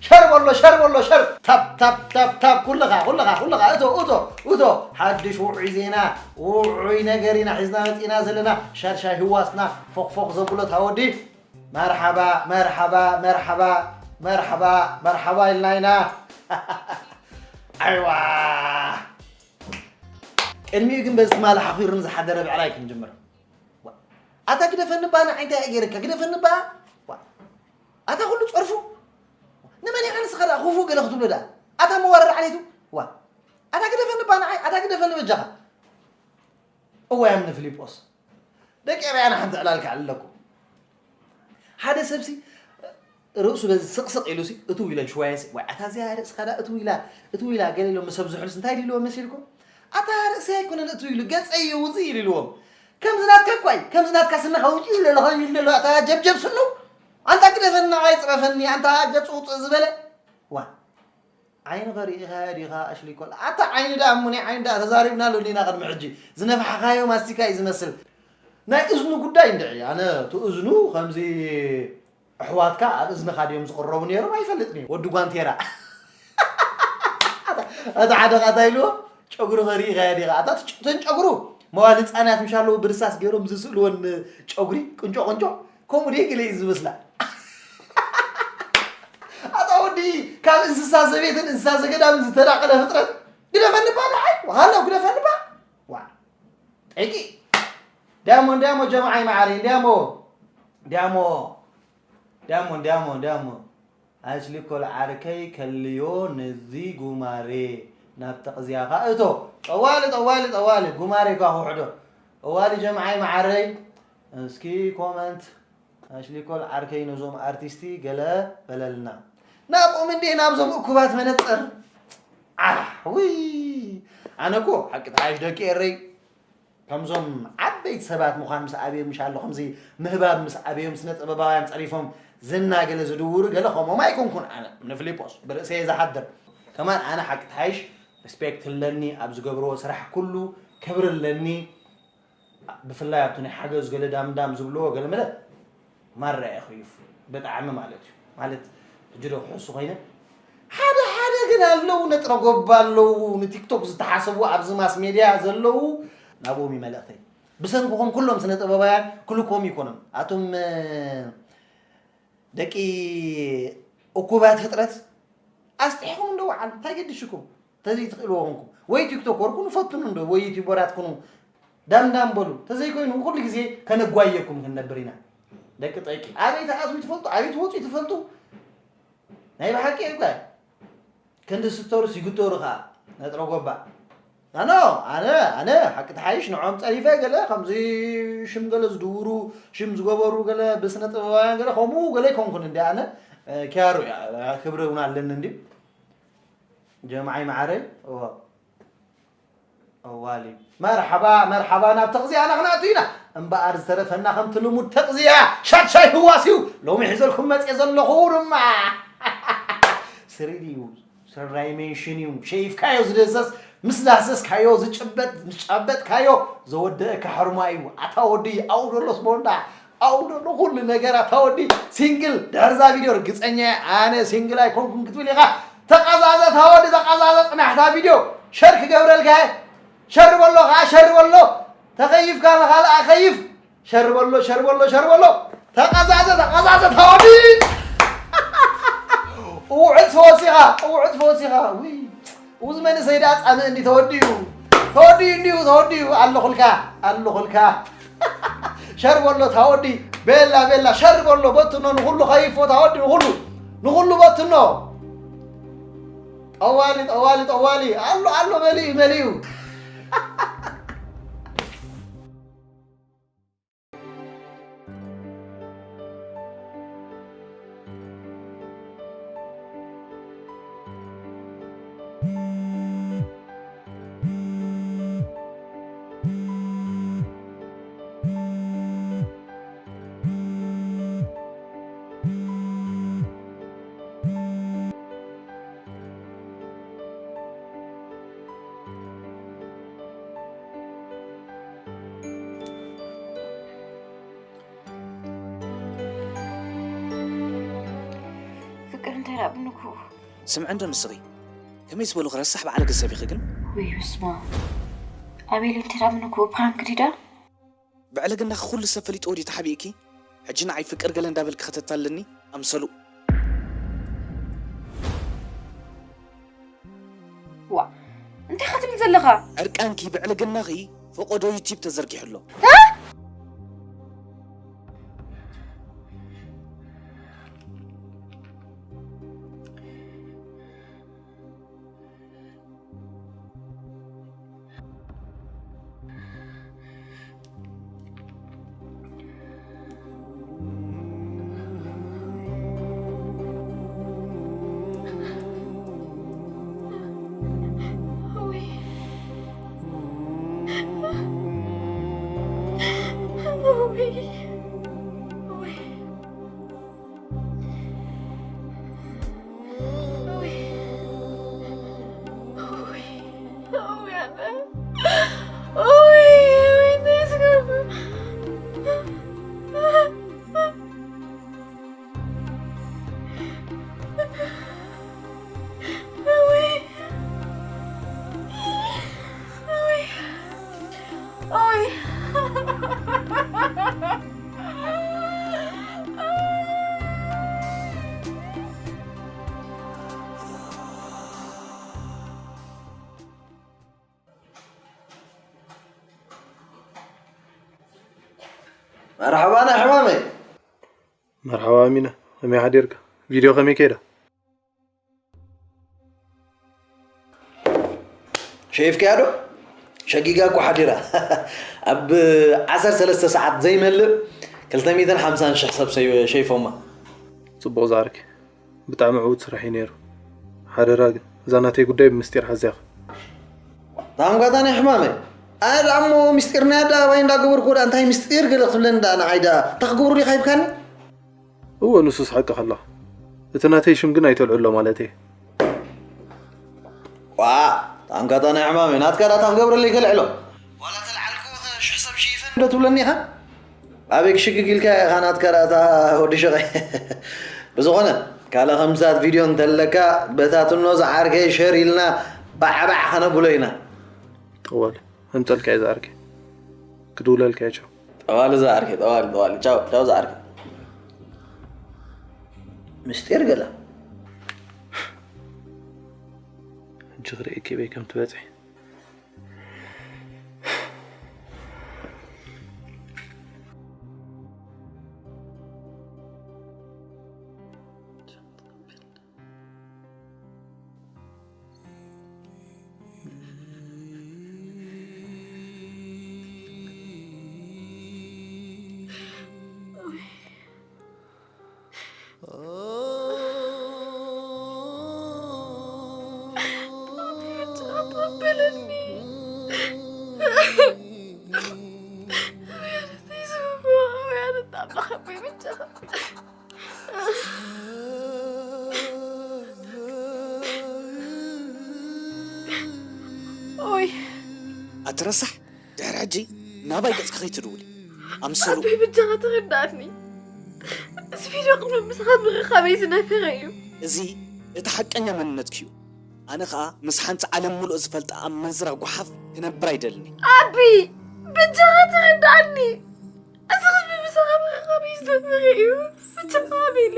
ሸር በሎ፣ ሸር በሎ፣ ሸር። ታብ፣ ታብ፣ ታብ፣ ታብ። ኩልኻ፣ ኩልኻ፣ ኩልኻ። እቶ፣ እቶ፣ እቶ። ሓድሽ ውዑይ ዜና፣ ውዑይ ነገር ኢና ሒዝና መጺእና ዘለና። ሻድሻይ ህዋስና ፎቕ ፎቕ ዘብሎ ታወዲ። መርሓባ፣ መርሓባ፣ መርሓባ፣ መርሓባ፣ መርሓባ ኢልና ኢና። ኣይዋ። ቅድሚኡ ግን በዚ ትማሊ ሓኺሩኒ ዝሓደረ ብዕራይ ክንጅምር። ዋ፣ ኣታ ግደፈኒ ባ፣ ንዓይ እንታይ እየ ገይረካ? ግደፈኒ ባ። ዋ፣ ኣታ ኩሉ ጸርፉ። ንመን ኢኻ ንስኻ ደኣ ክፉእ ገለ ክትብሎ ደኣ? ኣታ መዋረድ ዓሌቱ። ዋ፣ ኣታ ግደፈኒ ባ ንዓይ፣ ኣታ ግደፈኒ በጃኻ። እዋይ ኣምኒ ፊሊጶስ። ደቂ ኤርያ፣ ኣነ ሓንቲ ዕላል ክዕልለኩም። ሓደ ሰብሲ ርእሱ በዚ ስቕስቕ ኢሉሲ እትው ኢለን ሽዋየሲ፣ "ዋይ፣ ኣታ እዚኣ ርእስኻ ደኣ እትው ኢላ፣ እትው ኢላ" ገለ ኢሎም ምስ ኣብዝሑልሲ እንታይ ኢልዎም መሲልኩም? "ኣታ ርእሰይ ኣይኮነን እትው ኢሉ፣ ገጸይ እዩ ውጽእ ኢሉ" ኢልዎም። ከምዚ ናትካ እኳ እዩ፣ ከምዚ ናትካ ስንኻ ውጭ ኢሉ ኣሎ፣ ከምዚ ኢሉ ኣሎ፣ ኣታ ጀብጀብ ስኑ፣ ኣንታ ግደፈኒ፣ ንዓይ ጽረፈኒ፣ ኣንታ ገጹ ውጽእ ዝበለ። ዋ። ዓይኒ ከሪኢኻ ዲኻ ኣሽሊ ኮል? ኣታ ዓይኒ ደኣ እሙኒ ዓይኒ ደኣ ተዛሪብናሉ እንዲና ቅድሚ ሕጂ። ዝነፋሕኻዮ ማስቲካ እዩ ዝመስል። ናይ እዝኑ ጉዳይ እንድዒ፣ ኣነ እቲ እዝኑ ከምዚ ኣሕዋትካ ኣብ እዝንኻ ድዮም ዝቕረቡ ነይሮም? ኣይፈልጥን እየ። ወዲ ጓንቴራ። እቲ ሓደ ኻታ ኢልዎ፣ ጨጉሪ ኸሪእኻዮ ዲኻ? ኣታ ትጭ-፣ እተን ጨጉሩ መዋል ህፃናት ምሽ ኣለዉ ብርሳስ ገይሮም ዝስእልወን ጨጉሪ፣ ቅንጮ ቅንጮ፣ ከምኡ ድየ ገለ እዩ ዝመስላ። ኣታ ወዲ፣ ካብ እንስሳ ዘቤትን እንስሳ ዘገዳምን ዝተዳቐለ ፍጥረት፣ ግደፈኒ ባ ንዓይ፣ ሃለው ግደፈኒ ባ። ዋ፣ ጠቂ። ዲያሞ፣ እንዲያሞ ጀማዓይ መዓረይ፣ እንዲያሞ፣ ዲያሞ፣ ዲያሞ፣ እንዲያሞ፣ እንዲያሞ። ኣሽሊኮል ዓርከይ ከልዮ ነዚ ጉማሬ ናብ ተቕዝያኻ እቶ። ጠዋሊ፣ ጠዋሊ፣ ጠዋሊ፣ ጉማሬ ኳ ክውሕዶ። ጠዋሊ ጀምዓይ መዓረይ፣ እስኪ ኮመንት፣ ኣሽሊኮል ዓርከይ ነዞም ኣርቲስቲ ገለ በለልና። ናብኦም እንዴ ናብዞም እኩባት መነጽር። ኣሕ፣ ውይ፣ ኣነ እኮ ሓቂ ተሓይሽ ደቂ ኤረይ። ከምዞም ዓበይቲ ሰባት ምዃን ምስ ኣበዮም ምሽ ኣሎ፣ ከምዚ ምህባብ ምስ ኣበዮም ስነ ጥበባውያን ጸሪፎም ዝና ገለ ዝድውሩ ገለ ከምኦም ኣይኮንኩን። ኣነ ንፍሊጶስ ብርእሰየ ዝሓድር ከማን ኣነ ሓቂ ተሓይሽ ሪስፔክት ኣለኒ፣ ኣብ ዝገብርዎ ስራሕ ኩሉ ክብሪ ኣለኒ። ብፍላይ ኣብቲ ናይ ሓገዝ ገለ ዳምዳም ዝብልዎ ገለ መለ ማራ የኽዩፍ ብጣዕሚ ማለት እዩ። ማለት ሕጂ ዶ ክሕሱ ኮይነ ሓደ ሓደ ግን ኣለዉ ነጥረ ጎባ ኣለዉ ንቲክቶክ ዝተሓሰቡ ኣብዚ ማስ ሜድያ ዘለዉ ናብኦም እዩ መልእኽተይ። ብሰንክኹም ኩሎም ስነ ጥበባውያን ክልኮም ይኮኖም ኣቶም ደቂ እኩባት ፍጥረት ኣስጢሕኩም እንዶ ወዓሉ እንታይ ገድሽኩም? ተዘይትኽእልዎ ኮንኩም ወይ ቲክቶከር ኩኑ ፈትኑ እንዶ ወይ ዩቲዩበራት ኩኑ ዳምዳም በሉ። ተዘይኮይኑ ኩሉ ግዜ ከነጓየኩም ክንነብር ኢና። ደቂ ጠቂ ኣበይ ትኣትዉ ትፈልጡ ኣበይ ትወፁ ትፈልጡ። ናይ ብሓቂ እኳ ክንዲ ስተሩስ ይግተሩ ከዓ ነጥረ ጎባ ኣኖ ኣነ ኣነ ሓቂ ተሓይሽ ንዖም ፀሪፈ ገለ ከምዚ ሽም ገለ ዝድውሩ ሽም ዝገበሩ ገለ ብስነ ጥበባውያን ገለ ከምኡ ገለ ይኮንኩን እንዲ ኣነ ኪያሩ እያ ክብሪ እውን ኣለኒ እንዲ ጀምዓይ መዓረይ እዋ እዋሊ መርሓባ መርሓባ ናብ ተቕዚያና ክንኣቱ ኢና እምበኣር ዝተረፈና ከምቲ ልሙድ ተቕዚያ ሻድሻይ ህዋስ እዩ ሎሚ ሒዘልኩም መፅየ ዘለኹ ድማ ስሪድ እዩ ስራይሜንሽን እዩ ሸይፍካዮ ዝደሰስ ምስ ዳሰስካዮ ዝጭበጥ ዝጨበጥካዮ ዘወደአካ ሕርማ እዩ ኣታ ወዲ ኣብኡ ደሎስ ቦንዳ ኣብኡ ደሎ ኩሉ ነገር ኣታ ወዲ ሲንግል ድሕርዛ ቪድዮ ርግፀኛ ኣነ ሲንግል ኣይኮንኩም ክትብል ኢኻ ተቐዛዘ ኣታ ወዲ ተቐዛዘ ፅናሕታ ቪድዮ ሸር ክገብረልካ ሸር በሎ ከዓ ሸር በሎ ተኸይፍካ ንኻልኣ ከይፍ ሸር በሎ ሸር በሎ ሸር በሎ ተቐዛዘ ተቐዛዘ ተወዲ ውዕድ ፈወሲኻ ውዕድ ፈወሲኻ ውይ ውዝ መንእሰይ ደኣ ፃምእ እንዲ ተወዲኡ ተወዲኡ እንዲሁ ተወዲኡ ኣለኹልካ ኣለኹልካ ሸር በሎ ተወዲ ቤላ ቤላ ሸር በሎ በትኖ ንኹሉ ከይፎ ተወዲ ንኹሉ ንኹሉ በትኖ ጠዋሊ ጠዋሊ ጠዋሊ ኣሎ ኣሎ መሊኡ መሊኡ ፍቅር እንታይ ደኣ ብንግሁ ስምዒ እንዶ ንስኺ ከመይ ዝበሉኺ ረሳሕ በዓል ገንዘብ ኢኺ ግን ውይ ብስማ ኣቤል እንታይ ደኣ ብንግሁ ፕራንክ ዲዳ ብዕልግናኺ ኩሉ ሰብ ፈሊጥዎ ድዩ ተሓቢእኪ ሕጂ ንዓይ ፍቅር ገለ እንዳበልኪ ከተታልኒ ኣምሰሉ ዋ እንታይ ኸትብል ዘለኻ ዕርቃንኪ ብዕልግናኺ ፈቆዶ ዩቲብ ተዘርጊሑ ኣሎ መርሓባ ናይ ሕማመይ። መርሓባ ኣሚና፣ ከመይ ሓዲርካ? ቪድዮ ከመይ ከይዳ? ሸይፍካያ ዶ? ሸጊጋ እኮ ሓዲራ። ኣብ ዓሰርተ ሰለስተ ሰዓት ዘይመልእ ክልተ ሚእትን ሓምሳን ሽሕ ሰብ ሰይ-፣ ሸይፎማ። ጽቡቕ ዝዓርከይ። ብጣዕሚ ዕዉት ስራሕ እዩ ነይሩ። ሓደራ ግን፣ እዛ ናተይ ጉዳይ ብምስጢር ሓዝያ ኢኻ። ታንኳታ ናይ ሕማመይ። ኣነ ደኣ እሞ ምስጢር ናይ ኣደባባይ እንዳገበርኩ ደኣ እንታይ ምስጢር ገለ ክትብለኒ ደኣ ንዓይ ደኣ እንታይ ክገብሩ ዲኻ ሂብካኒ? እወ፣ ንሱስ ሓቅኻ ኣለኻ። እቲ ናተይ ሽም ግን ኣይተልዕሎ ማለት እየ። ዋ፣ ታንኳታ ናይ ሕማመይ፣ ናትካ ደኣ እንታይ ክገብረለይ ከልዕሎ? ዋላ ተልዓልኩ ኸ ሽሕ ሰብ ሽይፈኒ ዶ ትብለኒ ኢኻ? ኣበይ ክሽግግ ኢልካ ኢኻ ናትካ ደኣ እታ ወዲ ሸቐይ። ብዝኾነ፣ ካልእ ከምዚታት ቪድዮ እንተለካ፣ በታትኖ ዝዓርከይ ሸር ኢልና ባዕባዕ ከነብሎ ኢና። ጠዋል፣ ኣምጸልካ እየ ዝዓርከይ። ክድውለልካ እየ፣ ቻው። ጠዋል ዝዓርከይ፣ ጠዋል፣ ጠዋል። ቻው፣ ቻው ዝዓርከይ። ምስጢር ገለ። ሕጂ ክርእየኪ በይ ከም ትበጽሒ። ኦይ። ኣቲ ረሳሕ፣ ድሕሪ ሕጂ ናባይ ገጽኪ ከይትድውሊ። ኣምሰሉ። ኣቢ ብጃኻ ተረዳእኒ። እዚ ቪድዮ ቅድሚ ምሳኻ ምርኻበይ ዝነበረ እዩ። እዚ እቲ ሓቀኛ መንነትኪ እዩ። ኣነ ኸኣ ምስ ሓንቲ ዓለም ምሉእ ዝፈልጣ ኣመንዝራ ጓሓፍ ክነብር ኣይደልን እየ። ኣቢ፣ ብጃኻ ተረዳእኒ። እዚ ቅድሚ ምሳኻ ምርኻበይ ዝነበረ እዩ። ብጃኻ ኣቤለ።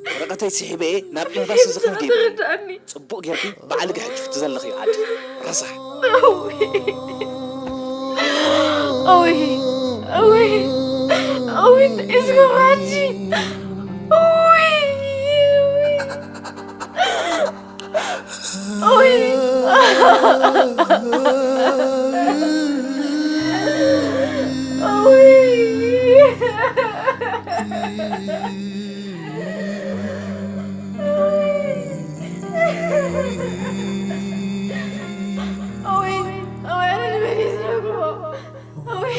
ወረቐተይ ስሒበ እየ ናብ ኤምባሲ ዝኽሪ ገይረ። ተረዳእኒ። ጽቡቕ ጌርኪ ባዕልኪ ሕጂ ፍቲ ዘለኽዮ ዓዲ። ረሳሕ። ኦይ፣ ኦይ፣ ኦይ፣ እንታይ ዝገብራጂ? ኦይ፣ ኦይ። ኦይ። ኦይ። ኦይ፣ ኦይ፣ ኣነ ንመን እየ ዝነግሮ? ኦይ።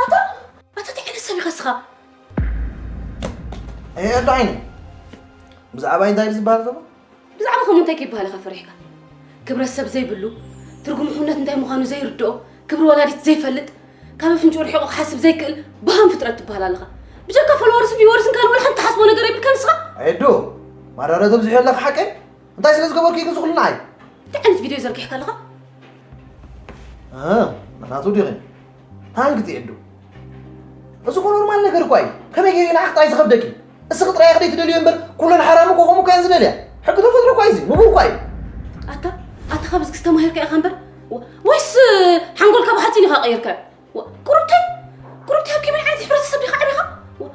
ኣታ፣ ኣታ እንታይ ዓይነት ሰብ ኢኻ እስኻ? ኤ፣ ኣዶ ዓይኒ፣ ብዛዕባ እንታይ እዩ ዝበሃል ዘሎ? ብዛዕባ ከምኡ እንታይ ከይበሃል ኢኻ ፈሪሕካ? ክብረት ሰብ ዘይብሉ፣ ትርጉም ሕውነት እንታይ ምዃኑ ዘይርድኦ፣ ክብሪ ወላዲት ዘይፈልጥ፣ ካብ ኣፍንጭኡ ርሒቑ ክሓስብ ዘይክእል በሃም ፍጥረት ትበሃል ኣለኻ። ብጀካ ፎሎወርስን ቪወርስን ካልእ ወላ ሓንቲ ትሓስቦ ነገር የብልካን ንስኻ? ኤዱ፣ ማራረ ተብዝሑ ኣለኻ ሓቀይ? እንታይ ስለ ዝገበርኩ እዩ ግን ዝኹሉ ንዓይ? እንታይ ዓይነት ቪድዮ ዘርጊሕካ ኣለኻ? እ፣ ናቱ ዲኺ? ታንክ ቲ ኤዱ። እዚ እኮ ኖርማል ነገር እኳ እዩ። ከመይ ገይሩ ንዓኺ ጥራይ ዝኸብደኪ? እስኺ ጥራይ ኢኺ ደይትደልዮ እምበር፣ ኩለን ሓራም እኮ ከምኡ እኳ እየን ዝደልያ። ሕጊ ተፈጥሮ እኳ እዩ እዚ፣ ንቡር እኳ እዩ። ኣታ፣ ኣታ ካብ እዚ ክስተማሂርካ ኢኻ እምበር፣ ወ-፣ ወይስ ሓንጎልካ ብሓፂን ኢኻ ቀይርካዮ? ወ-፣ ቁሩብተይ፣ ቁሩብተይ ኣብ ከመይ ዓይነት ሕብረተሰብ ዲኻ ዓቢኻ? ወ-፣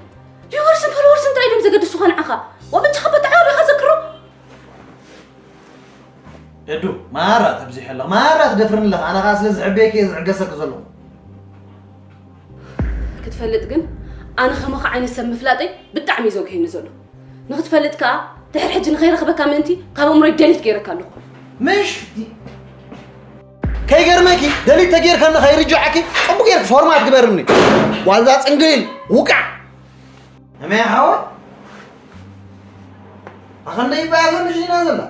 ቪወርስን ፎሎወርስን ጥራይ ድዮም ዘገድሱኻ ንዓኻ? ወ-፣ በጃኻ በጣዕሚ ኣቢኻ ዘክሮ። ኤዱ፣ ማራ ተብዚሑ ኣለኻ፣ ማራ ትደፍርኒ ኣለኻ። ኣነ ኸኣ ስለ ዝሕበየኪ እየ ዝዕገሰኪ ዘለኹ። ክትፈልጥ ግን፣ ኣነ ከማኻ ዓይነት ሰብ ምፍላጠይ ብጣዕሚ እዩ ዘጉህየኒ ዘሎ። ንኽትፈልጥ ከኣ፣ ድሕሪ ሕጂ ንኸይረኽበካ ምእንቲ ካብ ኣእምሮይ ደሊት ገይረካ ኣለኹ። ምሽ፣ ከይገርመኪ፣ ደሊት ተጌርካ እንዳ ከይርጅዓኪ፣ ጽቡቕ ጌርኪ ፎርማት ግበርኒ። ዋልዛ ጽንግሊል፣ ውቃዕ። እመይ ሓወይ? ኣኸንደይ ይበሃል ዘሎ ሽና ዘላ?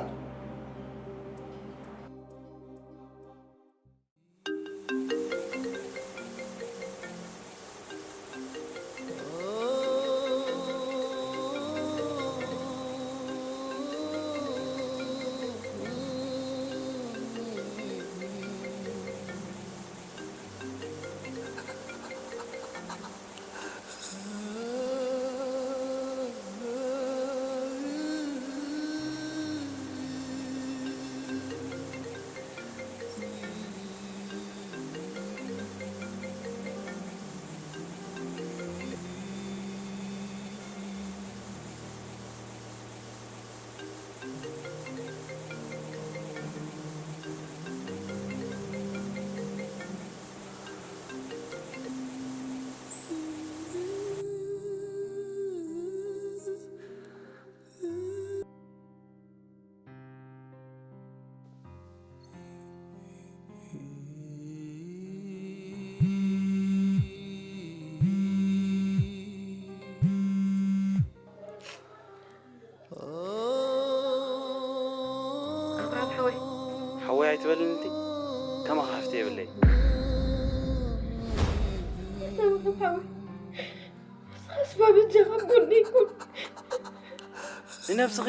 ንነብስኺ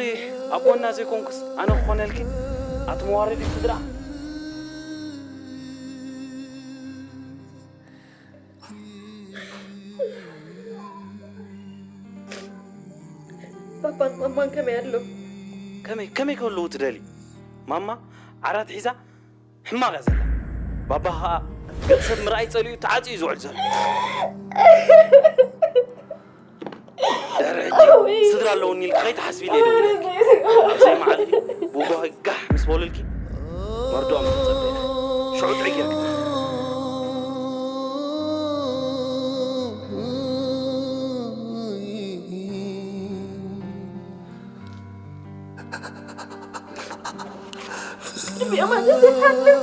ኣብ ጎና ዘይኮንኩስ ኣነ ክኾነልኪ? ኣቲ መዋረዲት ስድራ። ባባን ማማን ከመይ ኣለዉ? ከመይ ከመይ ክህልዉ ትደሊ? ማማ ዓራት ሒዛ ሕማቕ እያ ዘላ። ባባ ኸኣ ገጽ ሰብ ምርኣይ ጸሊኡ ተዓጽዩ እዩ ዝውዕል ዘሎ። ድሕሪ ሕጂ ስድራ ኣለውኒ ኢልኪ ከይትሓስቢ ኢለ እየ ደዊለልኪ። ኣብዘይ መዓልቲ ብጓሂ ጋሕ ምስ በሉልኪ መርድኦም ክትጸበ ኢኻ። ሽዑ ጥዕይ ጌርኪ ብየማን ዘይሓልፍ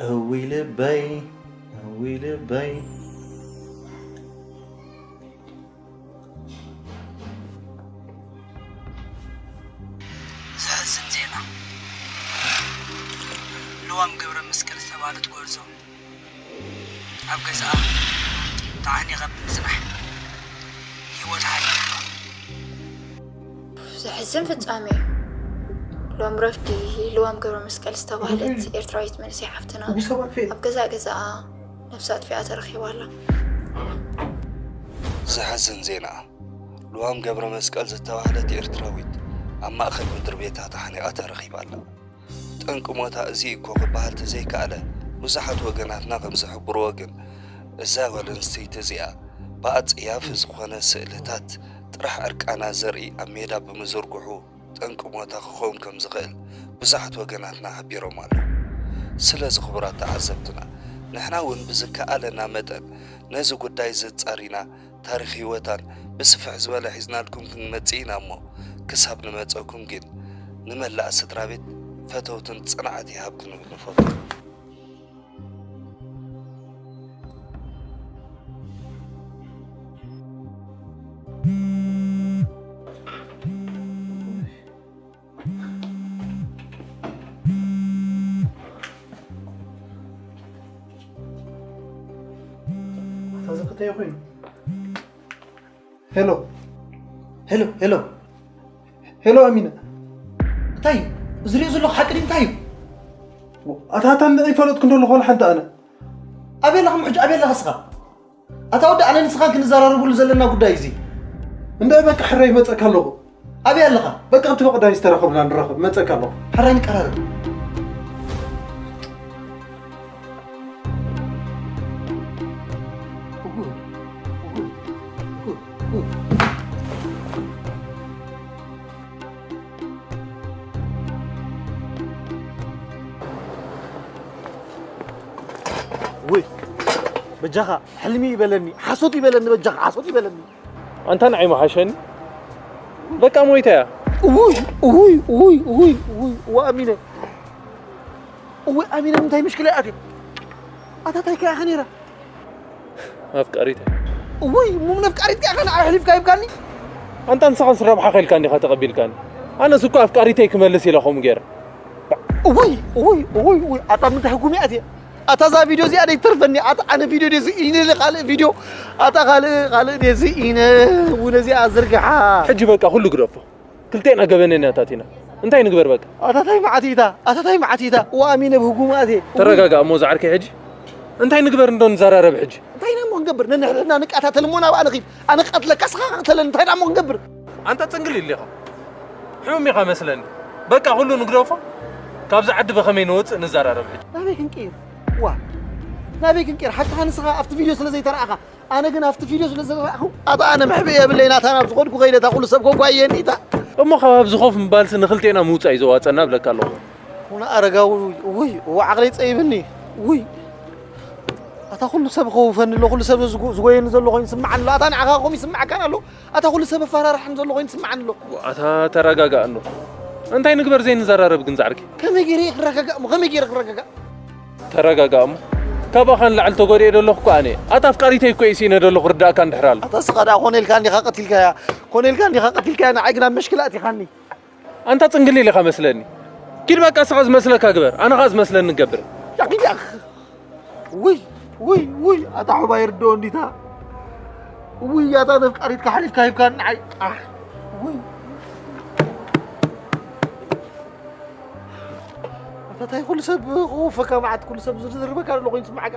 እውይ ልበይ እውይ ልበይ። ዘሕዝን ዜና፣ ልዋም ገብረ መስቀል ዝተባህለት ጎርዞ ኣብ ገዛኣ ተዓኒቓ ብምጽናሕ ህይወታ ሓሊፉ። ዘሕዝን ፍጻሜ እዩ። ሎም ረፍዲ ልዋም ገብረ መስቀል ዝተባህለት ኤርትራዊት መንእሰይ ሓፍትና ኣብ ገዛእ ገዛኣ ነብሳ ኣጥፊኣ ተረኺባ ኣላ። ዘሕዝን ዜና፣ ልዋም ገብረ መስቀል ዝተባህለት ኤርትራዊት ኣብ ማእኸል ምድሪ ቤታ ተሓኒቓ ተረኺባ ኣላ። ጠንቂ ሞታ እዚ እኮ ክበሃል ተዘይከኣለ፣ ብዙሓት ወገናትና ከም ዝሕብርዎ ግን፣ እዛ ጓል ኣንስተይቲ እዚኣ ብኣጸያፊ ዝኾነ ስእልታት ጥራሕ ዕርቃና ዘርኢ ኣብ ሜዳ ብምዝርግሑ ጠንቂ ሞታ ክኸውን ከም ዝኽእል ብዙሓት ወገናትና ሓቢሮም ኣለዉ። ስለዚ ክቡራት ተዓዘብትና፣ ንሕና እውን ብዝከኣለና መጠን ነዚ ጉዳይ እዚ ኣጻሪና ታሪኽ ህይወታን ብስፍሕ ዝበለ ሒዝናልኩም ክንመጽእ ኢና እሞ፣ ክሳብ ንመጸኩም ግን ንመላእ ስድራ ቤት፣ ፈተውትን ጽንዓት ይሃብ ክንብል ንፈቱ። ኣታ እዚ ክተይ ኮይኑ ሄሎ ሄሎ ሄሎ ሄሎ ኣሚነ እንታይ እዩ እዚ ሪኦ ዘለኹ ሓቂ ድዩ እንታይ እዩ ኣታ ኣታ እንታይ ይፈለጥኩ እንደለኹ ወላ ሓንቲ ኣነ ኣበይ ኣለኹም ሕጂ ኣበይ ኣለኻ እስኻ ኣታ ወዲ ኣነ ንስኻን ክንዘራረብሉ ዘለና ጉዳይ እዚ እንዳ በቃ ሕራይ ይመፀካ ኣለኹ ኣበይ ኣለኻ በቃ እንተፈቐዳ ዝተራኸብና ንራኸብ መፀካ ኣለኹ ሕራይ ንቀራረብ ውይ በጃኻ ሕልሚ ይበለኒ ሓሶት ይበለኒ በጃኻ ሓሶት ይበለኒ ኣንታ ንዓይ መሓሸኒ በቃ ሞይታ እያ ውይ ውይ ውይ ውይ ውይ ዋሚነ እወ ኣሚነ እንታይ ምሽክላ ኣትየ ኣታ ታይ ከኣ ኸኔራ ኣፍቃሪተ እወይ ሙም ነፍቃሪት ከኣ ኸነ ኣሕሊፍካ ይብካኒ ኣንታ ንስኻን ስረብሓ ኸልካ እንዲኻ ተቐቢልካኒ ኣነስ እኮ ኣፍቃሪተይ ክመልስ ኢለ ኸምኡ ገይረ እወይ እወይ እወይ እወይ ኣታ ምንታይ ህጉም ኣትየ ኣታ እዛ ቪድዮ እዚኣ ደይትተርፈኒ ኣታ ኣነ ቪድዮ ደዚ ኢነ ካልእ ቪድዮ ኣታ ካልእ ካልእ ደዚ ኢነ እውን እዚኣ ዝርግሓ ሕጂ በቃ ኩሉ ግደፎ ክልቴና ገበነን እያ ኣታቲና እንታይ ንግበር በቃ ኣታታይ መዓቲታ ኣታታይ መዓቲታ ዋሚነ ብህጉማት እየ ተረጋጋ እሞ ዝዓርከይ ሕጂ እንታይ ንግበር እንዶ ንዘራረብ ሕጂ እንታይ ኢና እሞ ክንገብር ነንሕድሕድና ንቃታተል እሞ ናብኣ ንኺድ ኣነ ክቐትለካ ስኻ ክቕተለኒ እንታይ ዳ እሞ ክንገብር ኣንታ ጽንግል ኢልኻ ሕሙም ኢኻ መስለኒ በቃ ኩሉ ንግደፎ ካብዚ ዓዲ ብኸመይ ንወፅእ ንዘራረብ ሕጂ ናበይ ክንቅይር ዋ ናበይ ክንቅይር ሓቅኻ ንስኻ ኣብቲ ቪድዮ ስለ ዘይተረኣኻ ኣነ ግን ኣብቲ ቪድዮ ስለ ዝረኣኹ ኣታ ኣነ መሕብኢ የብለይ ናታ ናብ ዝኸድኩ ከይደ እታ ኩሉ ሰብ ከጓየኒ እታ እሞ ካብ ኣብዚ ኮፍ ምባልሲ ንኽልቴና ምውፃእ እዩ ዘዋፀና እብለካ ኣለኹ ኣቡነ ኣረጋዊ ውይ እዋ ዓቕለይ ፀይብኒ ውይ ኣታ ኩሉ ሰብ ኸውፈኒ ኣሎ ኩሉ ሰብ ዝጎየኒ ዘሎ ኮይኑ ስምዓኒ ኣሎ ኣታ ንዓኻ ከምኡ ይስምዓካን ኣሎ ኣታ ኩሉ ሰብ ኣፈራርሓኒ ዘሎ ኮይኑ ስምዓኒ ኣሎ ኣታ ተረጋጋእ ኣሎ እንታይ ንግበር ዘይንዘራረብ ግን ዛዕርኪ ከመይ ገይረ ክረጋጋእ እሞ ከመይ ገይረ ክረጋጋእ ተረጋጋ እሞ። ካባኻ ንላዕሊ ተጎዲኤ ዘለኹ እኮ ኣነ። ኣታ ኣፍቃሪተይ እኮ እየ ስኢነ ዘለኹ፣ ርዳእካ እንድሕር ኣሎ። ኣታ እስኻ ደኣ ኮነ ኢልካ እንዲኻ ቀቲልካያ። ኮነ ኢልካ እንዲኻ ቀቲልካያ፣ ንዓይ ግን ኣብ መሽክላ ኣእቲኻኒ። ኣንታ ጽንግሊል ኢኻ መስለኒ። ኪድ በቃ እስኻ ዝመስለካ ግበር፣ ኣነ ኸኣ ዝመስለኒ እገብር። ያኺ ያኽ። ውይ፣ ውይ፣ ውይ፣ ኣታ ሑባ ይርድኦ እንዲታ። ውይ፣ ኣታ ነፍቃሪትካ ሓሊፍካ ሂብካ ንዓይ። ኣሕ፣ ውይ። ኣታ ታይ ኩሉ ሰብ ክወፈካ መዓት፣ ኩሉ ሰብ ዝዝርበካ ዘሎ ኮይኑ ይስምዓካ።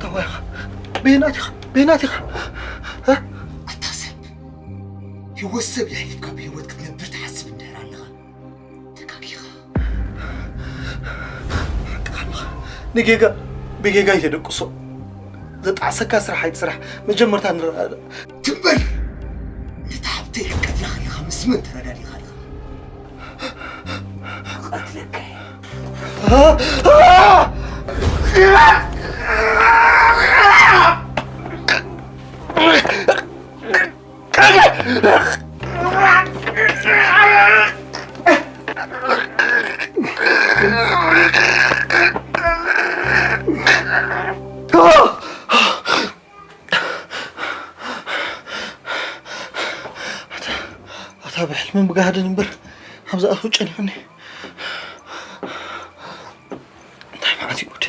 ተዋይኻ በየናት ኢኻ? በየናት ኢኻ? እ? ኣታ ሰብ፣ ህይወት ሰብ የሕሊፍካ ብህይወት ክትነብር ትሓስብ እንድሕር ኣለኻ፣ ተጋጊኻ። ሓቅኻ ኣለኻ። ንጌጋ ብጌጋ ኣይተደቅሶ። ዘጣዕሰካ ስራሕ ኣይትስራሕ። መጀመርታ ንረዳዳእ። ትም በል! ነታ ሃብተይ ክትቀትላ ከለኻ ምስ መን ተረዳዲእካ ዲኻ? ክቐትለካ እየ። ኣታ ብሕልምን ብጋህድን እምበር ኣብዚ ኣፉ ጨኒቑኒ። እንታይ መዓት እዩ ጉድ?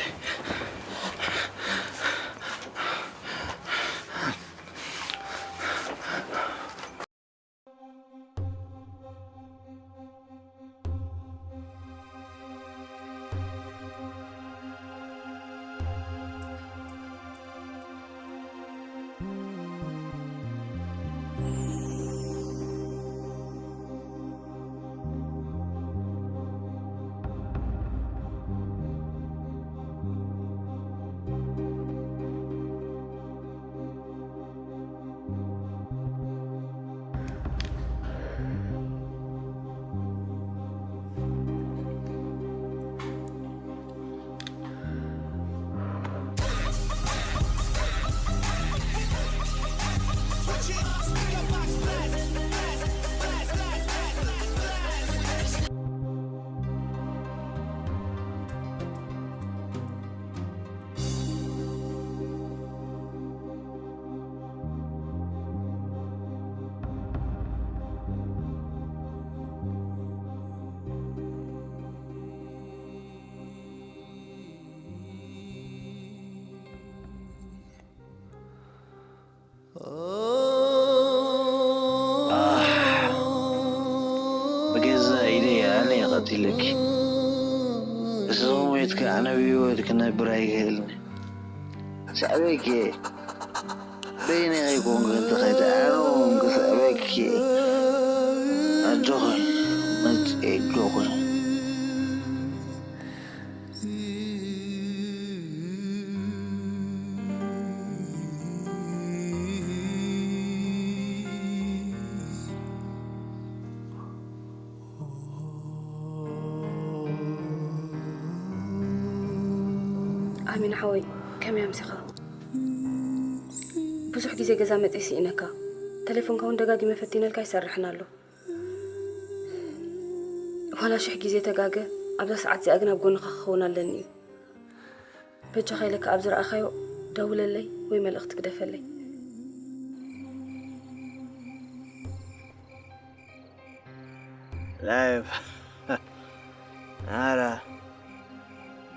ብገዛእ ኢደይ ኣነ እየ ቀቲለኪ። እስኺ ሞይትኪ ኣነ ብህይወት ክነብር ኣይክእልን። ስዕበኪ እየ። በይነይ ከይኮንኩ እንተኸይደ ኣነ እውን ክስዕበኪ እየ። ኣጆኺ መፂኤ ኣጆኺ። ኣሚን ሓወይ ከመይ ኣምሲኻ? ብዙሕ ግዜ ገዛ መጺኤ ስኢነካ። ተሌፎንካ እውን ደጋጊመ ፈቲነልካ ኣይሰርሕን ኣሎ። ዋላ ሽሕ ግዜ ተጋገ ኣብዛ ሰዓት እዚኣ ግን ኣብ ጎንኻ ክኸውን ኣለኒ እዩ። በጃኻ ኢለካ ኣብ ዝረኣኻዮ ደውለለይ ወይ መልእኽቲ ግደፈለይ። ላይፍ ኣረ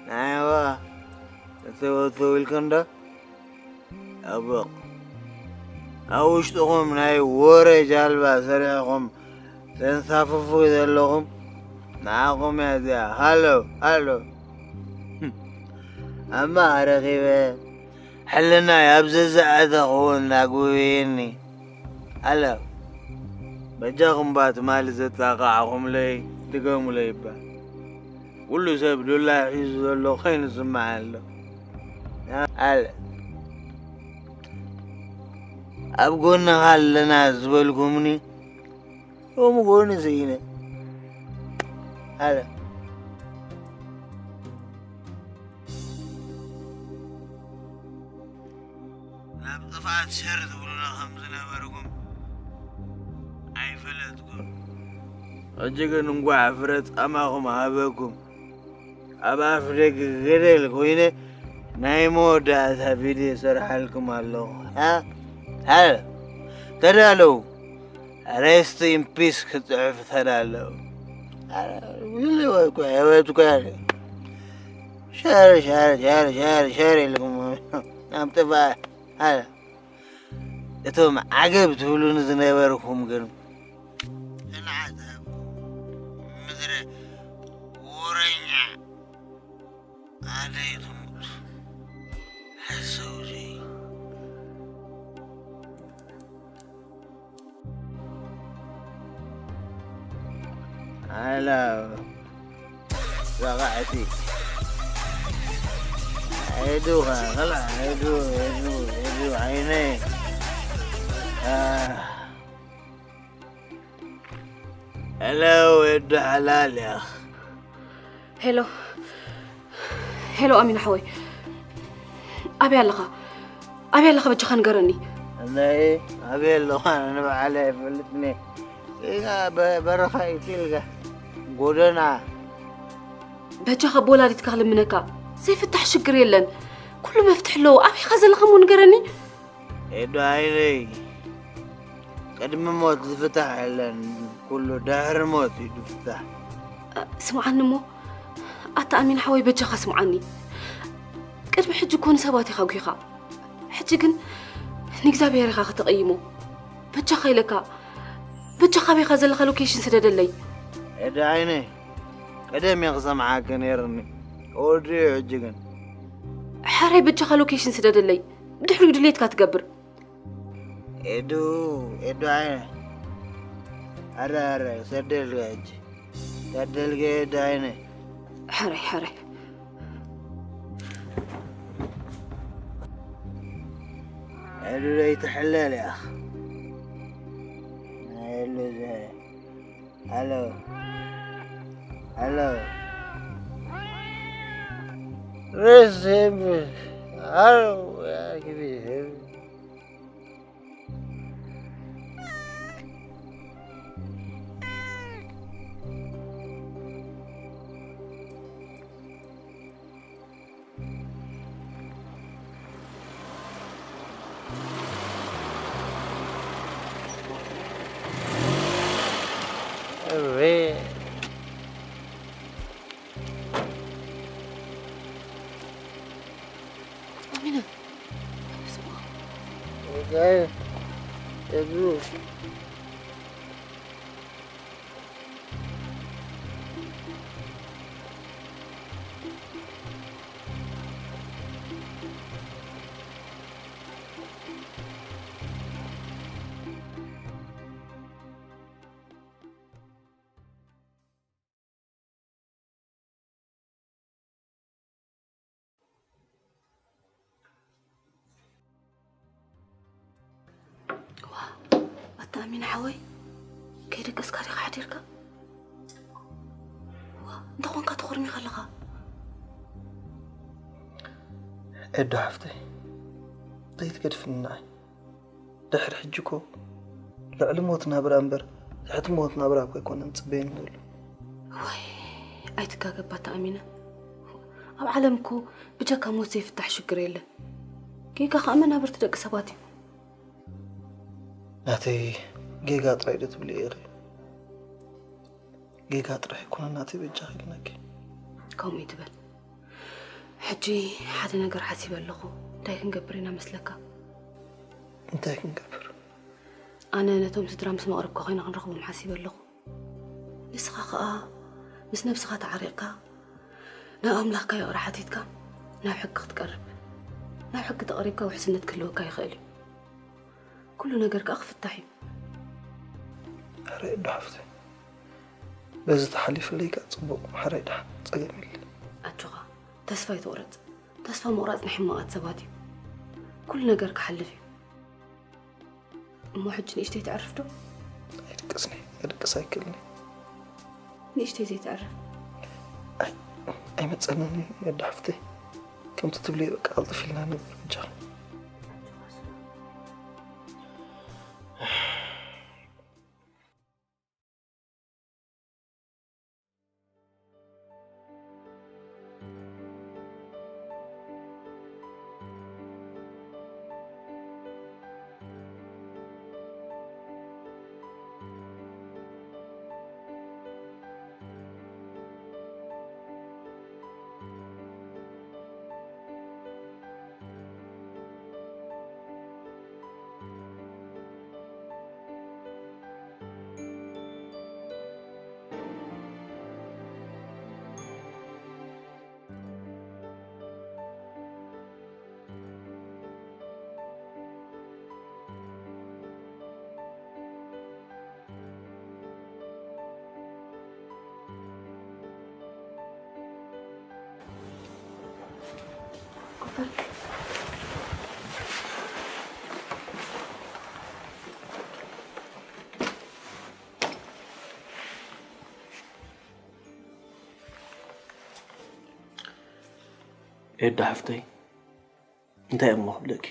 ናይዋ እትወትው ኢልኩም ዶ ጠብቕ ኣብ ውሽጥኹም ናይ ወረ ጃልባ ሰሪሕኹም ተንሳፍፉ ዘለኹም ንዓኹም እያ እዚኣ። ሃሎ ሃሎ ኣማ ኣረኺበ ሕልናይ ኣብ ዘዝኣተኽዎ እናጉብየኒ። ኣላ በጃኹም እባ ትማሊ ዘጣቓዕኹምለይ ድገሙለይ እባ። ኩሉ ሰብ ዱላ ሒዙ ዘሎ ኮይኑ ዝስማዕ ኣሎ። ኣለ ኣብ ጎንኻ ኣለና ዝበልኩምኒ፣ ኦም ጎኒ ስኢነ። ኣለ። ናብ ጥፍኣት ሸር ትብሉና ከም ዝነበርኩም ኣይፈለጥኩን። ሕጂ ግን እንቋዕ ፍረ ጻማኹም ሃበኩም። ኣብ ኣፍ ደገ ገደል ኮይነ ናይ መወዳእታ ቪድዮ ይሰርሓልኩም ኣለኹ። ሃ? ሃ? ተዳለዉ። ሬስት ኢን ፒስ ክጽሕፍ ተዳለዉ። ኣረ፣ ዊሊ ወይ እኮ፣ ወይ እኮ። ሸር፣ ሸር፣ ሸር፣ ሸር፣ ሸር ኢልኩም ኣብ ጥፋ-፣ ኣረ፣ እቶም ዓገብ ትብሉኒ ዝነበርኩም ግን፣ ጽንዓት ሃብኩም። ምድረ ወረኛ ኣደይ ትሙት። ሓሰውቲ። ኣላ በቓዕቲ። ሄዱ ኸላ፣ ሄዱ፣ ሄዱ፣ ሄዱ፣ ዓይነይ። ኣህ። ሄሎ፣ ወዲ ሓላል ያኽ። ሄሎ። ሄሎ፣ ኣሚን ሓወይ። ኣበይ ኣለኻ? ኣበይ ኣለኻ? በጃኻ ንገረኒ። እነይ፣ ኣበይ ኣለኹ? ኣነ ንባዕለይ ኣይፈልጥን እየ። ኢጋ በ-፣ በረኻ ኢትልጋ። ጎደና። በጃኻ ብወላዲትካ ክልምነካ። ዘይፍታሕ ሽግር የለን። ኩሉ መፍትሒ ኣለዎ። ኣበይ ኢኻ ዘለኻ እሞ ንገረኒ። ኤዶ ዓይነይ፣ ቅድሚ ሞት ዝፍታሕ የለን፣ ኩሉ ድሕሪ ሞት እዩ ዝፍታሕ። እ፣ ስምዓኒ እሞ፣ ኣታ ኣሚን ሓወይ፣ በጃኻ ስምዓኒ። ቅድሚ ሕጂ እኮ ንሰባት ኢኻ ኣጉሂኻ። ሕጂ ግን ንእግዚኣብሔር ኢኻ ከተቐይሞ። በጃኻ ኢለካ፣ በጃኻ ኣበይ ኢኻ ዘለኻ ሎኬሽን ስደደለይ። ኤዶ ዓይነይ፣ ቀደም እየ ክሰምዓኪ ነይርኒ። ወዲኡ ሕጂ ግን። ሕራይ በጃኻ ሎኬሽን ስደደለይ። ብድሕሪኡ ድሌትካ ትገብር። ኤዱ፣ ኤዱ ዓይነ። ኣረ፣ ኣረ፣ ሰደልገ ሕጂ። ሰደልገ ኤዱ ዓይነ። ሕራይ፣ ሕራይ። ኤዱ ዘይትሕለል እያ። ናይ ኤሉ ዘ-፣ Hello. Hello. Raise him. Hello. Give him. ኣሚና፣ በስመ ኣብ። ዋ፣ ኣታ ኣሚን ሓወይ፣ ከይደቀስካ ዲኻ ሓዲርካ? ዋ፣ እንተኾንካ ተኾርሚኻ ኣለኻ። ኤዶ ሓፍተይ፣ ዘይትገድፍኒ ንዓይ። ድሕሪ ሕጂ እኮ ልዕሊ ሞት ናብራ እምበር ትሕቲ ሞት ናብራ እኮ ኣይኮነን ዝጽበየኒ ዘሎ። ወይ ኣይትጋገ ኣታ ኣሚነ። ኣብ ዓለም እኮ ብጀካ ሞት ዘይፍታሕ ሽግር የለን። ጌጋ ከኣ መናብርቲ ደቂ ሰባት እዩ። ናተይ ጌጋ ጥራይ ዶ ትብሊ ኢኺ? ጌጋ ጥራሕ ኣይኮነን ናተይ በጃኺ ኢልናኪ። ከምኡ ይትበል። ሕጂ ሓደ ነገር ሓሲበ ኣለኹ። እንታይ ክንገብር ኢና መስለካ? እንታይ ክንገብር? ኣነ ነቶም ስድራ ምስ መቕርብካ ኮይና ክንረኽቦም ሓሲበ ኣለኹ። ንስኻ ኸኣ ምስ ነብስኻ ተዓሪቕካ ናብ ኣምላኽካ ይቕረ ሓቲትካ ናብ ሕጊ ክትቀርብ። ናብ ሕጊ ተቐሪብካ ውሕስነት ክህልወካ ይኽእል እዩ። ኩሉ ነገር ከኣ ክፍታሕ እዩ። ሕራይ እዶ ሓፍተይ፣ በዚ ተሓሊፍለይ ከኣ ጽቡቕ፣ ሕራይ ደሓን፣ ጸገም የለን። ኣጆኻ፣ ተስፋ ኣይትቑረጽ። ተስፋ ምቑራጽ ናይ ሕማቓት ሰባት እዩ። ኩሉ ነገር ክሓልፍ እዩ። እሞ ሕጂ ንእሽተይ ተዕርፍ ዶ? ኣይድቅስኒ፣ ክድቅስ ኣይክእልኒ። ንእሽተይ ዘይተዕርፍ? ኣይ ኣይመፀንን። የዳሕፍተይ፣ ከምቲ ትብልዮ በቃ ቀልጥፍ ኢልና ንብል ብጃ። ኤዳ ሓፍተይ፣ እንታይ እሞ ክብለኪ?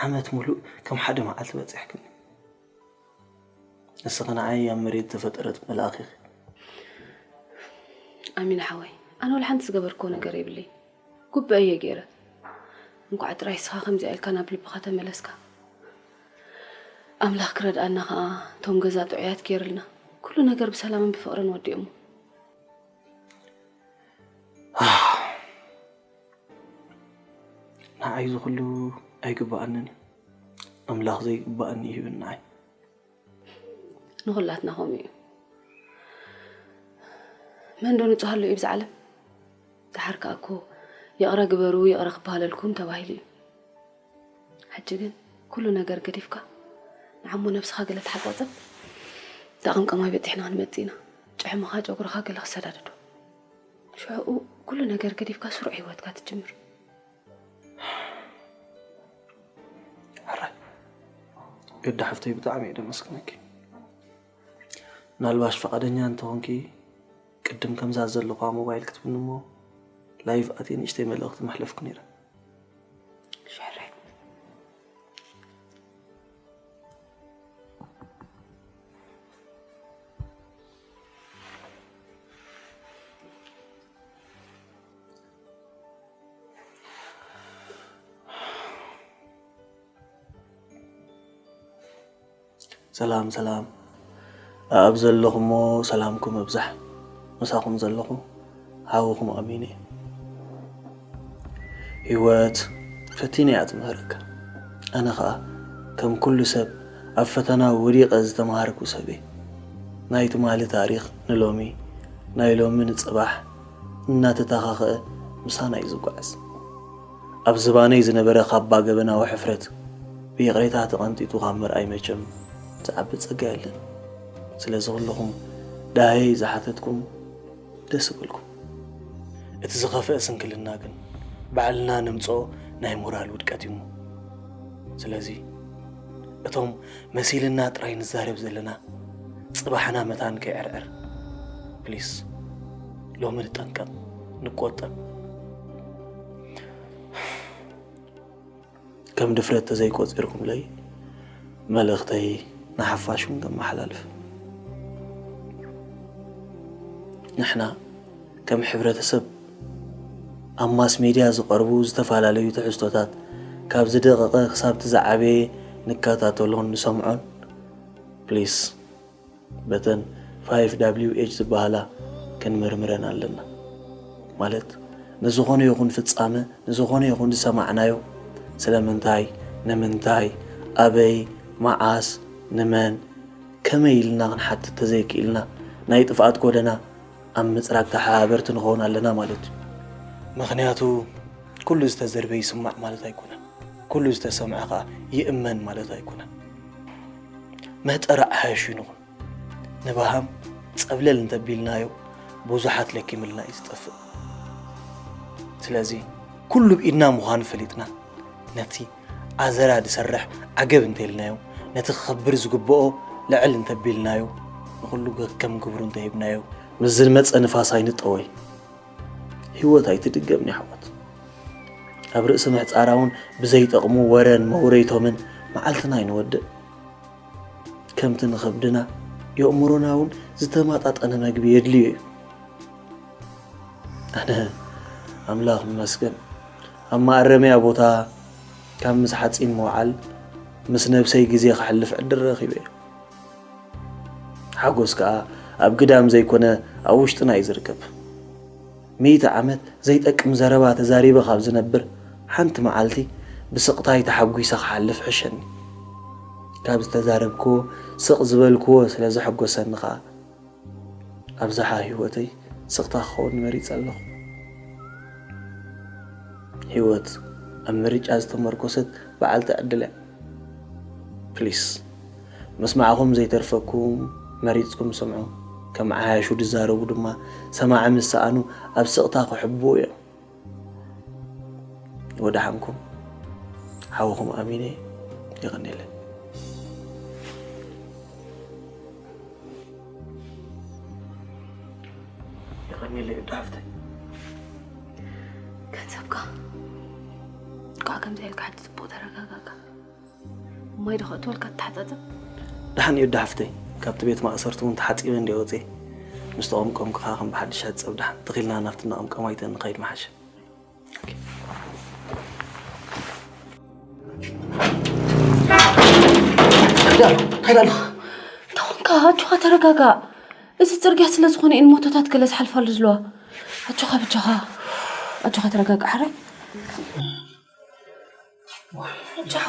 ዓመት ሙሉእ ከም ሓደ መዓልቲ በፂሕክኒ። ንስኺ ንዓይ ኣብ መሬት ዝተፈጠረት መልኣኽ ኢኺ። ኣሚን ሓወይ፣ ኣነ ወላ ሓንቲ ዝገበርክዎ ነገር የብለይ። ጉብአ እየ ገይረ። እንኳዕ ጥራይ ንስኻ ከምዚኣ ኢልካ ናብ ልብኻ ተመለስካ። ኣምላኽ ክረድኣና ኸኣ እቶም ገዛ ጥዑያት ገይርልና፣ ኩሉ ነገር ብሰላምን ብፍቕርን ወዲኦሞ። ንዓይ እዚ ኩሉ ኣይግብኣንን እዩ። ኣምላኽ ዘይግብኣኒ ይህብኒ ንዓይ። ንኹላትና ከምኡ እዩ። መን ዶ ንጹህ ኣሎ እዩ ብዛ ዓለም? ደሓር ከኣ እኮ ይቕረ ግበሩ፣ ይቕረ ክበሃለልኩም ተባሂሉ እዩ። ሕጂ ግን ኩሉ ነገር ገዲፍካ ንዓሞ ነብስኻ ገለ ተሓጻጸብ። ዳቕምቀማይ በጺሕና ክንመጽእ ኢና። ጭሕምኻ ጨጉርኻ ገለ ክሰዳደዶ። ሽዑኡ ኩሉ ነገር ገዲፍካ ስሩዕ ህይወትካ ትጅምር። ሕራይ ገዳ ሓፍተይ ብጣዕሚ እየ ደመስግነኪ። ምናልባሽ ፈቓደኛ እንተኾንኪ ቅድም ከምዛ ዘለኹዋ ሞባይል ክትብኒ እሞ ላይቭ ኣትየ ንእሽተይ መልእኽቲ መሕለፍኩ ነይረ። ሽሕራይ ሰላም ሰላም ኣኣብ ዘለኹሞ ሰላምኩም ኣብዛሕ። ምሳኹም ዘለኹ ሓውኹም ኣሚን እየ። ህይወት ፈቲና እያ ትምህረካ። ኣነ ኸኣ ከም ኩሉ ሰብ ኣብ ፈተና ወዲቐ ዝተምሃርኩ ሰብ እየ። ናይ ትማሊ ታሪኽ ንሎሚ፣ ናይ ሎሚ ንጽባሕ እናተተኻኽአ ምሳና እዩ ዝጓዓዝ። ኣብ ዝባነይ ዝነበረ ካባ ገበናዊ ሕፍረት ብይቕሬታ ተቐንጢጡ ካብ ምርኣይ መቸም ዝዓቢ ጸጋ የለን። ስለዚ ኩልኹም ደሃየይ ዝሓተትኩም ደስ ይበልኩም። እቲ ዝኸፍአ ስንክልና ግን ባዕልና ነምጽኦ ናይ ሞራል ውድቀት እዩ እሞ። ስለዚ እቶም መሲልና ጥራይ ንዛረብ ዘለና ጽባሕና መታን ከይዕርዕር ፕሊስ ሎሚ ንጠንቀቕ ንቆጠብ። ከም ድፍረት ተዘይቆጺርኩምለይ መልእኽተይ ንሓፋሽ እውን ከመሓላልፍ። ንሕና ከም ሕብረተሰብ ኣብ ማስ ሜድያ ዝቐርቡ ዝተፈላለዩ ትሕዝቶታት ካብ ዝደቐቐ ክሳብ እቲ ዝዓበየ ንከታተሎን ንሰምዖን ፕሊስ በተን ፋይፍ ዳብሊው ኤች ዝበሃላ ክንምርምረን ኣለና። ማለት ንዝኾነ ይኹን ፍጻመ ንዝኾነ ይኹን ዝሰማዕናዮ ስለምንታይ፣ ንምንታይ፣ ኣበይ፣ መዓስ፣ ንመን፣ ከመይ ኢልና ክንሓትት ተዘይክኢልና ናይ ጥፍኣት ጎደና ኣብ ምፅራግ ተሓባበርቲ ንኸውን ኣለና ማለት እዩ። ምኽንያቱ ኩሉ ዝተዘርበ ይስማዕ ማለት ኣይኮነን። ኩሉ ዝተሰምዐ ከዓ ይእመን ማለት ኣይኮነን። መህጠራ ዓያሹ ንኹን። ንበሃም ፀብለል እንተቢልናዮ ብዙሓት ለኪምልና እዩ ዝጠፍእ። ስለዚ ኩሉ ብኢድና ምዃኑ ፈሊጥና ነቲ ኣዘራ ዝሰርሕ ዓገብ እንተልናዮ፣ ነቲ ክኸብር ዝግብኦ ልዕል እንተቢልናዮ፣ ንኹሉ ከከም ግብሩ እንተሂብናዮ፣ ምስ ዝመጸ ንፋስ ኣይንጠወይ። ህይወት ኣይትድገምን የሕዋት። ኣብ ርእሲ ምሕጻራ እውን ብዘይጠቕሙ ወረን መውረይቶምን መዓልትና ኣይንወድእ። ከምቲ ንኸብድና የእምሮና እውን ዝተማጣጠነ መግቢ የድልዮ እዩ። ኣነ ኣምላኽ ይመስገን ኣብ መኣረምያ ቦታ ካብ ምስ ሓጺን ምውዓል ምስ ነብሰይ ግዜ ከሕልፍ ዕድል ረኺበ። ሓጎስ ከኣ ኣብ ግዳም ዘይኮነ ኣብ ውሽጥና እዩ ዝርከብ። ሚእቲ ዓመት ዘይጠቅም ዘረባ ተዛሪበ ካብ ዝነብር ሓንቲ መዓልቲ ብስቕታይ ተሓጒሰ ክሓልፍ ሕሸኒ። ካብ ዝተዛረብክዎ ስቕ ዝበልክዎ ስለ ዘሐጎሰኒ ከኣ ኣብዝሓ ህይወተይ ስቕታ ክኸውን መሪጸ ኣለኹ። ህይወት ኣብ ምርጫ ዝተመርኮሰት በዓልቲ ዕድል እያ። ፕሊስ፣ ምስማዕኹም ዘይተርፈኩም መሪጽኩም ስምዑ። ከም ዓያሹ ዝዛረቡ ድማ ሰማዒ ምስ ሰኣኑ ኣብ ስቕታ ክሕብኡ እዮም። ወደሓንኩም፣ ሓውኹም ኣሚነ። የቐንየለይ። የቐንየለይ ወዲ ሓፍተይ። ገንዘብካ እኳ ከምዚ ኢልካ ሕጂ ጽቡቕ ተረጋጋእካ። ማይ ዶ ከእትወልካ ትተሓጻጸብ? ደሓን እዩ ወዲ ሓፍተይ፣ ካብቲ ቤት ማእሰርቲ እውን ተሓጺበ እንድየ ወፅየ። ምስ ተቐምቀምኩ ከዓ ከም ብሓድሽ ሕፀብ ደሓን ተኺልና ናብቲ እናቐምቀማይተ ንኸይድ ምሓሸ። ካይዳ ኣሎ። እንተኾንካ ኣጆኻ ተረጋጋእ። እዚ ጽርግያ ስለ ዝኾነ እየን ሞቶታት ገለ ዝሓልፋሉ ዝለዋ። ኣጆኻ ብጃኻ ኣጆኻ ተረጋጋእ ሓራይ። ኣጆኻ